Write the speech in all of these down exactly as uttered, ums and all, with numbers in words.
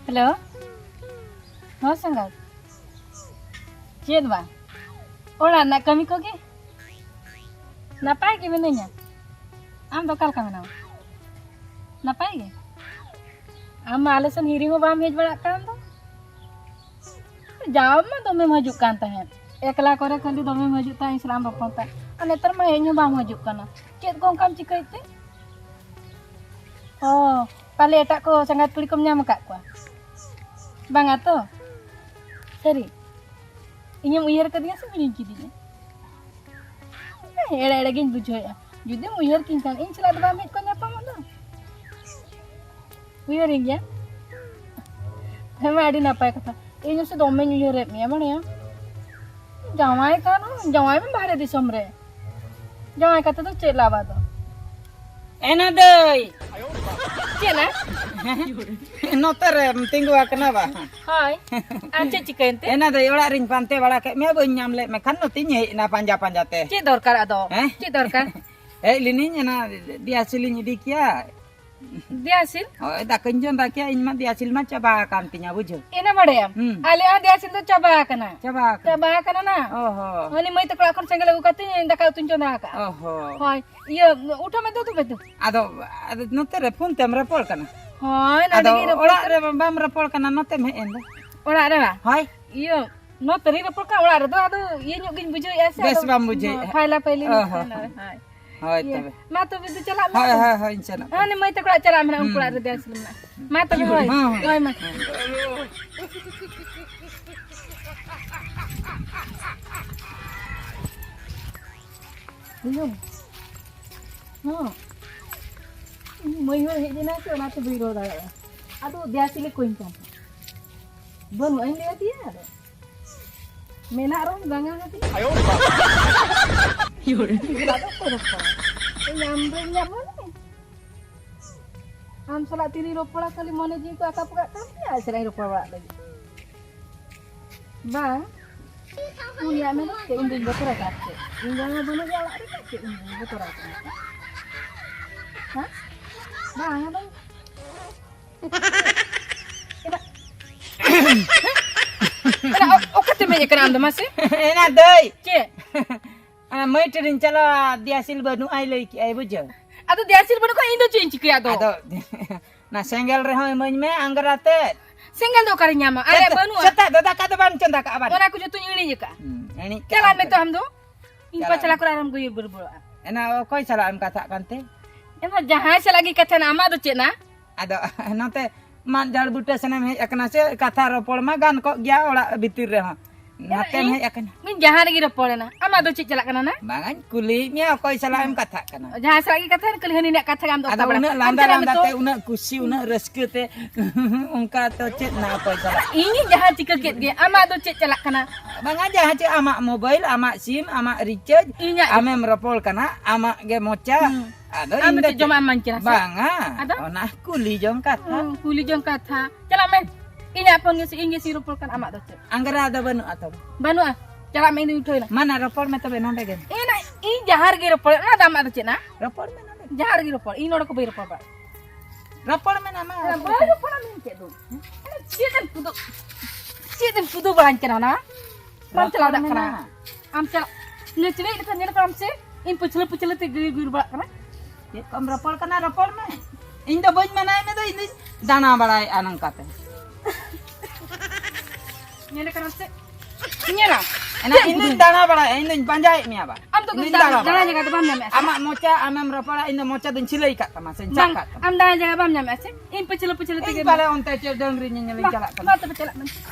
Hello. ᱦᱚᱸ ᱥᱟᱸᱜᱟᱛ᱾ ᱪᱮᱫ ᱵᱟᱝ? ᱚᱲᱟᱜ ᱨᱮᱱᱟᱜ ᱠᱟᱹᱢᱤ ᱠᱚᱜᱮ᱾ ᱱᱟᱯᱟᱭ ᱜᱮ ᱢᱤᱱᱟᱹᱧᱟ᱾ ᱟᱢ ᱫᱚ ᱚᱠᱟ ᱞᱮᱠᱟ ᱢᱮᱱᱟᱢᱟ? ᱱᱟᱯᱟᱭ ᱜᱮ? ᱟᱢ ᱢᱟ ᱟᱞᱮ ᱥᱮᱱ ᱦᱤᱨᱤ ᱦᱚᱸ ᱵᱟᱢ ᱦᱮᱡ ᱵᱟᱲᱟᱜ ᱠᱟᱱ ᱫᱚ᱾ ᱡᱟᱣ ᱢᱟ ᱫᱚᱢᱮᱢ ᱦᱤᱡᱩᱜ ᱠᱟᱱ ᱛᱟᱦᱮᱸᱫ᱾ ᱮᱠᱞᱟ ᱠᱚᱨᱮ ᱠᱷᱟᱹᱞᱤ ᱫᱚᱢᱮᱢ ᱦᱤᱡᱩᱜ ᱛᱟᱦᱮᱸᱫ, ᱤᱧ ᱥᱟᱞᱟᱜ ᱮᱢ ᱨᱚᱯᱚᱲ ᱛᱟᱦᱮᱸᱫ᱾ ᱟᱨ ᱱᱮᱛᱟᱨ ᱢᱟ ᱦᱮᱡ ᱦᱚᱸ ᱵᱟᱢ ᱦᱤᱡᱩᱜ ᱠᱟᱱᱟ᱾ ᱪᱮᱫ ᱠᱚ ᱚᱱᱠᱟᱢ ᱪᱤᱠᱟᱹᱭᱮᱫ ᱛᱮ? ᱚ, ᱯᱟᱞᱮ ᱮᱴᱟᱜ ᱠᱚ ᱥᱟᱸᱜᱟᱛ ᱠᱩᱲᱤ ᱠᱚᱢ ᱧᱟᱢ ᱟᱠᱟᱫ ᱠᱚᱣᱟ? ᱵᱟᱝᱟ ᱛᱚ? ᱥᱟᱹᱨᱤ? ᱤᱧᱮᱢ ᱩᱭᱦᱟᱹᱨ ᱠᱟᱫᱤᱧᱟ ᱥᱮ ᱦᱤᱲᱤᱧ ᱠᱤᱫᱤᱧᱟ? ᱦᱮᱸ, ᱮᱲᱮ ᱮᱲᱮ ᱜᱤᱧ ᱵᱩᱡᱷᱟᱹᱣᱮᱫᱼᱟ᱾ ᱡᱩᱫᱤᱢ ᱩᱭᱦᱟᱹᱨ ᱠᱤᱧ ᱠᱷᱟᱱ, ᱤᱧ ᱥᱟᱞᱟᱜ ᱫᱚ ᱵᱟᱢ ᱦᱮᱡ ᱠᱚᱜ ᱧᱟᱯᱟᱢᱚᱜ ᱫᱚ? ᱩᱭᱦᱟᱹᱨᱤᱧ ᱜᱮᱭᱟ? ᱦᱮᱸ ᱢᱟ, ᱟᱹᱰᱤ ᱱᱟᱯᱟᱭ ᱠᱟᱛᱷᱟ᱾ ᱤᱧ ᱦᱚᱸ ᱥᱮ ᱫᱚᱢᱮᱧ ᱩᱭᱦᱟᱹᱨᱮᱫ ᱢᱮᱭᱟ, ᱵᱟᱲᱟᱭᱟᱢ? ᱡᱟᱶᱟᱭ ᱠᱷᱟᱱ ᱦᱚᱸ, ᱡᱟᱶᱟᱭ ᱢᱮ ᱵᱟᱦᱨᱮ ᱫᱤᱥᱚᱢ ᱨᱮ᱾ ᱡᱟᱶᱟᱭ ᱠᱟᱛᱮ ᱫᱚ ᱪᱮᱫ ᱞᱟᱵᱷ ᱟᱫᱚ? ᱮᱱᱟ ᱫᱟᱹᱭ᱾ ᱪᱮᱫ ᱱᱟ? ᱱᱚᱛᱮ ᱨᱮᱢ ᱛᱤᱸᱜᱩ ᱟᱠᱟᱱᱟ ᱵᱟ? ᱦᱳᱭ᱾ ᱟᱨ ᱪᱮᱫ ᱪᱤᱠᱟᱹᱭᱮᱱ ᱛᱮ? ᱮᱱᱟ ᱫᱟᱹᱭ, ᱚᱲᱟᱜ ᱨᱤᱧ ᱯᱟᱱᱛᱮ ᱵᱟᱲᱟ ᱠᱮᱫ ᱢᱮᱭᱟ, ᱵᱟᱹᱧ ᱧᱟᱢ ᱞᱮᱫ ᱢᱮ ᱠᱷᱟᱱ ᱱᱚᱛᱮᱧ ᱦᱮᱡ ᱮᱱᱟ ᱯᱟᱸᱡᱟ ᱯᱟᱸᱡᱟ ᱛᱮ᱾ ᱪᱮᱫ ᱫᱚᱨᱠᱟᱨ ᱟᱫᱚ? ᱦᱮᱸ? ᱪᱮᱫ ᱫᱚᱨᱠᱟᱨ? ᱦᱮᱡ ᱞᱤᱱᱟᱹᱧ ᱮᱱᱟ ᱫᱤᱭᱟᱥᱤᱞᱤᱧ ᱤᱫᱤ ᱠᱮᱭᱟ᱾ ᱫᱤᱭᱟᱥᱤᱞ? ᱦᱳᱭ, ᱫᱟᱠᱟᱧ ᱪᱚᱸᱫᱟ ᱠᱮᱭᱟ, ᱤᱧ ᱢᱟ ᱫᱤᱭᱟᱥᱤᱞ ᱢᱟ ᱪᱟᱵᱟ ᱟᱠᱟᱱ ᱛᱤᱧᱟ, ᱵᱩᱡᱷᱟᱹᱣ᱾ ᱮᱱᱟ ᱵᱟᱲᱟᱭᱟᱢ? ᱦᱩᱸ᱾ ᱟᱞᱮᱭᱟᱜ ᱫᱤᱭᱟᱥᱤᱞ ᱫᱚ ᱪᱟᱵᱟ ᱟᱠᱟᱱᱟ᱾ ᱪᱟᱵᱟ ᱟᱠᱟᱱᱟ᱾ ᱪᱟᱵᱟ ᱟᱠᱟᱱᱟ ᱱᱟ᱾ ᱚ ᱦᱚᱸ᱾ ᱩᱱᱤ ᱢᱟᱹᱭ ᱛᱟᱠᱚ ᱚᱲᱟᱜ ᱠᱷᱚᱱ ᱥᱮᱸᱜᱮᱞ ᱟᱹᱜᱩ ᱠᱟᱛᱮ ᱫᱟᱠᱟ ᱩᱛᱩᱧ ᱪᱚᱸᱫᱟ ᱟᱠᱟᱫᱼᱟ᱾ ᱚ ᱦᱚᱸ᱾ ᱦᱳᱭ᱾ ᱤᱭᱟᱹ, ᱩᱴᱷᱟᱹ ᱢᱮ, ᱫᱩᱫᱩ ᱢᱮ, ᱫᱩ᱾ ᱟᱫᱚ, ᱟᱫᱚ ᱱᱚᱛᱮ ᱨᱮ ᱯᱷᱳᱱ ᱛᱮᱢ ᱨᱚᱯᱚᱲ ᱠᱟᱱᱟ? ᱦᱳᱭ, ᱱᱚᱰᱮ ᱟᱫᱚ ᱜᱮ ᱨᱚᱯᱚᱲ ᱚᱲᱟᱜ ᱠᱟᱱᱟ᱾ ᱨᱮ ᱵᱟᱢ ᱨᱚᱯᱚᱲ ᱠᱟᱱᱟ, ᱱᱚᱛᱮᱢ ᱦᱮᱡ ᱮᱱ ᱫᱚ? ᱚᱲᱟᱜ ᱨᱮ ᱵᱟᱝ? ᱦᱳᱭ᱾ ᱤᱭᱟᱹ, ᱱᱚᱛᱮ ᱨᱤᱧ ᱨᱚᱯᱚᱲ ᱠᱟᱱᱟ, ᱚᱲᱟᱜ ᱨᱮᱫᱚ ᱟᱫᱚ ᱤᱭᱟᱹ ᱧᱚᱜ ᱜᱤᱧ ᱵᱩᱡᱷᱟᱹᱣᱮᱫᱼᱟ ᱥᱮ, ᱵᱮᱥ ᱟᱫᱚ ᱵᱟᱢ ᱵᱩᱡᱷᱟᱹᱣᱮᱫᱼᱟ? ᱯᱷᱟᱭᱞᱟ ᱯᱷᱟᱭᱞᱤ ᱚ ᱧᱚᱜ ᱦᱚᱸ᱾ ᱠᱟᱱᱟ, ᱦᱳᱭ᱾ ᱦᱳᱭ ᱤᱭᱟᱹ, ᱛᱚᱵᱮ᱾ ᱢᱟ ᱛᱚᱵᱮ ᱫᱩ, ᱪᱟᱞᱟᱜ ᱢᱮ ᱦᱳᱭ, ᱟᱫᱚ᱾ ᱦᱳᱭ, ᱦᱳᱭ, ᱤᱧ ᱪᱟᱞᱟᱜ ᱦᱟᱱᱮ ᱠᱟᱱᱟ᱾ ᱢᱟᱹᱭ ᱛᱟᱠᱚ ᱚᱲᱟᱜ ᱪᱟᱞᱟᱜ ᱢᱮ ᱱᱟᱜ, ᱩᱱᱠᱩ ᱦᱩᱸ᱾ ᱚᱲᱟᱜ ᱨᱮ ᱫᱮᱭᱟ ᱥᱤᱢ ᱢᱮᱱᱟᱜᱼᱟ᱾ ᱢᱟ ᱛᱚᱵᱮ, ᱦᱳᱭ᱾ ᱦᱮᱸ, ᱦᱮᱸ᱾ ᱦᱳᱭ, ᱢᱟ᱾ ᱦᱮᱞᱳ᱾ ᱦᱚᱸ᱾ ᱤᱧ ᱢᱟᱹᱭ ᱦᱚᱸ ᱦᱮᱡ ᱮᱱᱟ ᱥᱮ, ᱚᱱᱟᱛᱮ ᱵᱟᱹᱧ ᱨᱚᱲ ᱫᱟᱲᱮᱭᱟᱜᱼᱟ᱾ ᱟᱫᱚ ᱫᱮᱭᱟ ᱥᱤᱞᱤ ᱠᱚᱧ ᱠᱟᱱ ᱛᱟᱦᱮᱸᱫ᱾ ᱵᱟᱹᱱᱩᱜᱼᱟ, ᱤᱧ ᱞᱟᱹᱭ ᱟᱫᱮᱭᱟ ᱟᱫᱚ᱾ ᱢᱮᱱᱟᱜ ᱨᱮᱦᱚᱸ ᱵᱟᱝᱟ ᱦᱟᱹᱴᱤᱧ᱾ ᱟᱭᱳ ᱵᱟᱵᱟ᱾ ᱤᱭᱳ ᱨᱮ᱾ ᱜᱤᱫᱽᱨᱟᱹ ᱫᱚ ᱚᱠᱚᱭ ᱫᱚ ᱚᱠᱚᱭ? ᱤᱧ ᱟᱢ ᱫᱚᱧ ᱧᱟᱢ ᱦᱚᱸ ᱞᱟᱹᱭ᱾ ᱟᱢ ᱥᱟᱞᱟᱜ ᱛᱤᱨᱤᱧ ᱨᱚᱯᱚᱲᱟ, ᱠᱷᱟᱹᱞᱤ ᱢᱚᱱᱮ ᱡᱤᱣᱤ ᱠᱚ ᱟᱠᱟ ᱯᱚᱠᱟᱜ ᱠᱟᱱ ᱛᱤᱧᱟ, ᱟᱡ ᱥᱟᱞᱟᱜ ᱤᱧ ᱨᱚᱯᱚᱲ ᱵᱟᱲᱟᱜ ᱞᱟᱹᱜᱤᱫ᱾ ᱵᱟᱝ, ᱩᱱᱤᱭᱟᱜ ᱢᱮᱱ ᱪᱮᱫ ᱤᱧ ᱫᱩᱧ ᱵᱚᱛᱚᱨ ᱟᱠᱟᱫ ᱪᱮᱫ? ᱤᱧ ᱵᱟᱝᱟ ᱵᱟᱹᱱᱩᱜ ᱮᱭᱟ ᱚᱲᱟᱜ ᱨᱮ, ᱪᱮᱫ ᱤᱧ ᱫᱩᱧ ᱵᱚᱛᱚᱨ ᱟᱠᱟᱫ? ᱦᱮᱸ? ᱵᱟᱝᱟ, ᱵᱟᱝᱟ᱾ ᱪᱮᱫᱟᱜ? ᱛᱮᱢ ᱦᱮᱡ ᱟᱠᱟᱱᱟ ᱟᱢ ᱫᱚ, ᱢᱟᱥᱮ? ᱮᱱᱟ ᱫᱟᱹᱭ᱾ ᱪᱮᱫ? ᱚᱱᱟ ᱢᱟᱹᱭ ᱴᱷᱮᱱᱤᱧ ᱪᱟᱞᱟᱣᱟ, ᱫᱤᱭᱟᱥᱤᱞ ᱵᱟᱹᱱᱩᱜ ᱟᱭ ᱞᱟᱹᱭ ᱠᱮᱜᱼᱟᱭ, ᱵᱩᱡᱷᱟᱹᱣ᱾ ᱟᱫᱚ ᱫᱤᱭᱟᱥᱤᱞ ᱵᱟᱹᱱᱩᱜ ᱠᱷᱟᱱ ᱤᱧ ᱫᱚ ᱪᱮᱫ ᱤᱧ ᱪᱤᱠᱟᱹᱭᱟ ᱟᱫᱚ? ᱟᱫᱚ ᱚᱱᱟ ᱥᱮᱸᱜᱮᱞ ᱨᱮᱦᱚᱸ ᱤᱢᱟᱹᱧ ᱢᱮ ᱟᱝᱜᱽᱨᱟ ᱛᱮ᱾ ᱥᱮᱸᱜᱮᱞ ᱫᱚ ᱚᱠᱟᱨᱮᱧ ᱧᱟᱢᱟ? ᱟᱞᱮᱭᱟᱜ ᱥᱮᱛᱟᱜ, ᱵᱟᱹᱱᱩᱜᱼᱟ᱾ ᱥᱮᱛᱟᱜ ᱫᱚ ᱫᱟᱠᱟ ᱫᱚ ᱵᱟᱢ ᱪᱚᱸᱫᱟ ᱠᱟᱜᱼᱟ ᱵᱟᱝ? ᱚᱱᱟ ᱠᱚ ᱡᱚᱛᱚᱧ ᱤᱲᱤᱡ ᱟᱠᱟᱜᱼᱟ᱾ ᱦᱩᱸ, ᱤᱲᱤᱡ ᱪᱟᱞᱟᱜ ᱠᱟᱜᱼᱟᱢ ᱢᱮ ᱛᱚ᱾ ᱛᱚ ᱟᱢ ᱫᱚ᱾ ᱤᱧ ᱪᱟᱞᱟᱜ ᱯᱟᱪᱷᱞᱟ ᱢᱮ᱾ ᱠᱚᱨᱮ ᱟᱨᱦᱚᱸ ᱜᱩᱭᱩᱨ ᱵᱩᱨᱵᱩᱨᱚᱜᱼᱟ᱾ ᱮᱱᱟ ᱚᱠᱚᱭ ᱥᱟᱞᱟᱜ ᱮᱢ ᱠᱟᱛᱷᱟᱜ ᱠᱟᱱᱛᱮ? ᱮᱱᱟ ᱡᱟᱦᱟᱸᱭ ᱥᱟᱞᱟᱜ ᱜᱮ ᱠᱟᱛᱷᱟ ᱱᱟ, ᱟᱢᱟᱜ ᱫᱚ ᱪᱮᱫ ᱱᱟ? ᱟᱫᱚ ᱱᱚᱛᱮ ᱢᱟᱫ ᱡᱷᱟᱲ ᱵᱩᱴᱟᱹ ᱥᱮᱱᱮᱢ ᱦᱮᱡ ᱟᱠᱟᱱᱟ ᱥᱮ? ᱠᱟᱛᱷᱟ ᱨᱚᱯᱚᱲ ᱢᱟ ᱜᱟᱱ ᱠᱚᱜ ᱜᱮᱭᱟ ᱚᱲᱟᱜ ᱵᱷᱤᱛᱤᱨ ᱨᱮᱦᱚᱸ᱾ ᱮᱱᱟ ᱱᱟᱛᱮᱢ ᱤᱧ, ᱦᱮᱡ ᱟᱠᱟᱱᱟ᱾ ᱤᱧ ᱡᱟᱦᱟᱸ ᱨᱮᱜᱮ ᱨᱚᱯᱚᱲ ᱮᱱᱟ, ᱟᱢᱟᱜ ᱫᱚ ᱪᱮᱫ ᱪᱟᱞᱟᱜ ᱠᱟᱱᱟ ᱱᱟ? ᱵᱟᱝᱟᱧ ᱠᱩᱞᱤᱭᱮᱫ ᱢᱮᱭᱟ ᱚᱠᱚᱭ ᱥᱟᱞᱟᱜ ᱮᱢ ᱠᱟᱛᱷᱟᱜ ᱠᱟᱱᱟ᱾ ᱡᱟᱦᱟᱸᱭ ᱥᱟᱞᱟᱜ ᱜᱮ ᱠᱟᱛᱷᱟ ᱠᱷᱟᱹᱞᱤ ᱦᱟᱹᱱᱤ ᱱᱟᱜ ᱠᱟᱛᱷᱟ ᱜᱮ ᱟᱢ ᱫᱚ ᱟᱫᱚ ᱛᱟᱵᱟᱲᱟ᱾ ᱩᱱᱟᱹᱜ ᱟᱢ ᱞᱟᱸᱫᱟ ᱪᱟᱞᱟᱜ ᱢᱮ ᱞᱟᱸᱫᱟ ᱛᱚ᱾ ᱛᱮ ᱩᱱᱟᱹᱜ ᱠᱩᱥᱤ ᱩᱱᱟᱹᱜ ᱨᱟᱹᱥᱠᱟᱹ ᱛᱮ ᱚᱱᱠᱟ ᱛᱚ ᱪᱮᱫ ᱱᱟ ᱚᱠᱚᱭ ᱥᱟᱞᱟᱜ? ᱤᱧᱤᱧ ᱡᱟᱦᱟᱸ ᱪᱤᱠᱟᱹ ᱠᱮᱫ ᱜᱮ, ᱟᱢᱟᱜ ᱫᱚ ᱪᱮᱫ ᱪᱟᱞᱟᱜ ᱠᱟᱱᱟ? ᱵᱟᱝᱟ, ᱡᱟᱦᱟᱸ ᱪᱮᱫ ᱟᱢᱟᱜ ᱢᱳᱵᱟᱭᱤᱞ, ᱟᱢᱟᱜ ᱥᱤᱢ, ᱟᱢᱟᱜ ᱨᱤᱪᱟᱨᱡᱽ, ᱤᱧᱟᱜ ᱟᱢᱮᱢ ᱨᱚᱯᱚᱲ ᱠᱟᱱᱟ, ᱟᱢᱟᱜ ᱜᱮ ᱢᱚᱪᱟ᱾ ᱦᱩᱸ᱾ ᱟᱫᱚ ᱟᱢ ᱤᱧ ᱫᱚ ᱫᱚ ᱪᱮᱫ ᱡᱚᱢᱟᱜ ᱮᱢ ᱮᱢᱟᱹᱧ ᱠᱟᱱᱟ ᱥᱮ? ᱵᱟᱝᱟ, ᱟᱫᱚ? ᱚᱱᱟ ᱠᱩᱞᱤ ᱡᱚᱝ ᱠᱟᱛᱷᱟ᱾ ᱦᱩᱸ, ᱠᱩᱞᱤ ᱡᱚᱝ ᱠᱟᱛᱷᱟ᱾ ᱪᱟᱞᱟᱜ ᱢᱮ, ᱤᱧᱟᱜ ᱯᱷᱳᱱ ᱜᱮ ᱥᱮ ᱤᱧ ᱜᱮ ᱥᱮᱧ ᱨᱚᱯᱚᱲ ᱠᱟᱱᱟ, ᱟᱢᱟᱜ ᱫᱚ ᱪᱮᱫ? ᱟᱝᱜᱽᱨᱟ ᱫᱚ ᱵᱟᱹᱱᱩᱜᱼᱟ ᱛᱚᱵᱮ? ᱵᱟᱹᱱᱩᱜᱼᱟ, ᱪᱟᱞᱟᱜ ᱢᱮ, ᱤᱧ ᱫᱚᱧ ᱩᱴᱷᱟᱹᱣ ᱮᱱᱟ᱾ ᱢᱟ ᱱᱟ, ᱨᱚᱯᱚᱲ ᱢᱮ ᱛᱚᱵᱮ ᱱᱚᱸᱰᱮ ᱜᱮ᱾ ᱤᱧ ᱱᱟ-, ᱤᱧ ᱡᱟᱦᱟᱸ ᱨᱮᱜᱮ ᱨᱚᱯᱚᱲ, ᱚᱱᱟ ᱫᱚ ᱟᱢᱟᱜ ᱫᱚ ᱪᱮᱫ ᱱᱟ? ᱨᱚᱯᱚᱲ ᱢᱮ ᱱᱚᱸᱰᱮ᱾ ᱡᱟᱦᱟᱸ ᱨᱮᱜᱮ ᱨᱚᱯᱚᱲ, ᱤᱧ ᱱᱚᱸᱰᱮ ᱠᱚ ᱵᱟᱹᱧ ᱨᱚᱯᱚᱲ ᱵᱟᱲᱟᱜᱼᱟ᱾ ᱨᱚᱯᱚᱲ ᱢᱮ ᱱᱟ, ᱢᱟ, ᱨᱚᱯᱚᱲ ᱵᱟᱹᱧ ᱢᱮ᱾ ᱨᱚᱯᱚᱲᱟ, ᱢᱮᱱ ᱪᱮᱫ ᱫᱚ? ᱪᱮᱫ ᱮᱢ ᱠᱩᱫᱩ-, ᱪᱮᱫ ᱮᱢ ᱠᱩᱫᱩ ᱵᱟᱲᱟᱧ ᱠᱟᱱᱟ ᱱᱟ? ᱵᱟᱢ ᱪᱟᱞᱟᱣ ᱨᱚᱯᱚᱲ ᱫᱟᱲᱮᱭᱟᱜ ᱢᱮ ᱠᱟᱱᱟ᱾ ᱱᱟ᱾ ᱟᱢ ᱪᱟᱞᱟᱜ, ᱱᱩᱭ ᱪᱤᱞᱤ ᱞᱮᱠᱟ ᱧᱮᱞ ᱠᱟᱱᱟᱢ ᱥᱮ? ᱤᱧ ᱯᱟᱹᱪᱷᱞᱟᱹ ᱯᱟᱹᱪᱷᱞᱟᱹ ᱛᱮ ᱜᱤᱲ ᱜᱤᱲ ᱵᱟᱲᱟᱜ ᱠᱟᱱᱟ᱾ ᱪᱮᱫ ᱠᱚᱢ ᱨᱚᱯᱚᱲ ᱠᱟᱱᱟ, ᱨᱚᱯᱚᱲ ᱢᱮ᱾ ᱤᱧ ᱫᱚ ᱵᱟᱹᱧ ᱢᱟᱱᱟᱭ ᱢᱮ ᱫᱚ, ᱤᱧ ᱫᱚᱧ ᱫᱟᱬᱟ ᱵᱟᱲᱟᱭᱮᱫᱼᱟ ᱱᱚᱝᱠᱟ ᱛᱮ᱾ ᱧᱮᱞᱮ ᱠᱟᱱᱟᱢ ᱥᱮ? ᱧᱮᱞᱟ᱾ ᱮᱱᱟ ᱤᱧ ᱫᱚᱧ ᱫᱟᱬᱟ ᱵᱟᱲᱟᱭᱮᱫᱼᱟ, ᱤᱧ ᱫᱚᱧ ᱯᱟᱸᱡᱟᱭᱮᱫ ᱢᱮᱭᱟ ᱵᱟ᱾ ᱟᱢ ᱫᱚ ᱤᱧ ᱫᱚᱧ ᱫᱟᱬᱟ ᱫᱟᱬᱟ ᱵᱟᱲᱟᱭᱟ᱾ ᱡᱟᱭᱜᱟ ᱫᱚ ᱵᱟᱢ ᱧᱟᱢᱮᱫᱼᱟ ᱥᱮ? ᱟᱢᱟᱜ ᱢᱚᱪᱟ ᱟᱢᱮᱢ ᱨᱚᱯᱚᱲᱟ, ᱤᱧ ᱫᱚ ᱢᱚᱪᱟ ᱫᱚᱧ ᱥᱤᱞᱟᱹᱭ ᱠᱟᱜ ᱛᱟᱢᱟ ᱥᱮᱧ ᱪᱟᱯ ᱵᱟᱝ, ᱠᱟᱜ ᱛᱟᱢᱟ᱾ ᱟᱢ ᱫᱟᱬᱟ ᱡᱟᱭᱜᱟ ᱵᱟᱢ ᱧᱟᱢᱮᱫᱼᱟ ᱥᱮ? ᱤᱧ ᱯᱟᱹᱪᱷᱞᱟᱹ ᱯᱟᱹᱪᱷᱞᱟᱹ ᱛᱮᱜᱮ ᱤᱧ ᱯᱟᱞᱮ ᱚᱱᱛᱮ ᱪᱮᱫ ᱰᱟᱹᱝᱨᱤ ᱧᱮᱧᱮᱞᱤᱧ ᱵᱟ, ᱪᱟᱞᱟᱜ ᱠᱟᱱᱟ᱾ ᱵᱟ, ᱛᱚᱵᱮ ᱪᱟᱞᱟᱜ ᱢᱮ᱾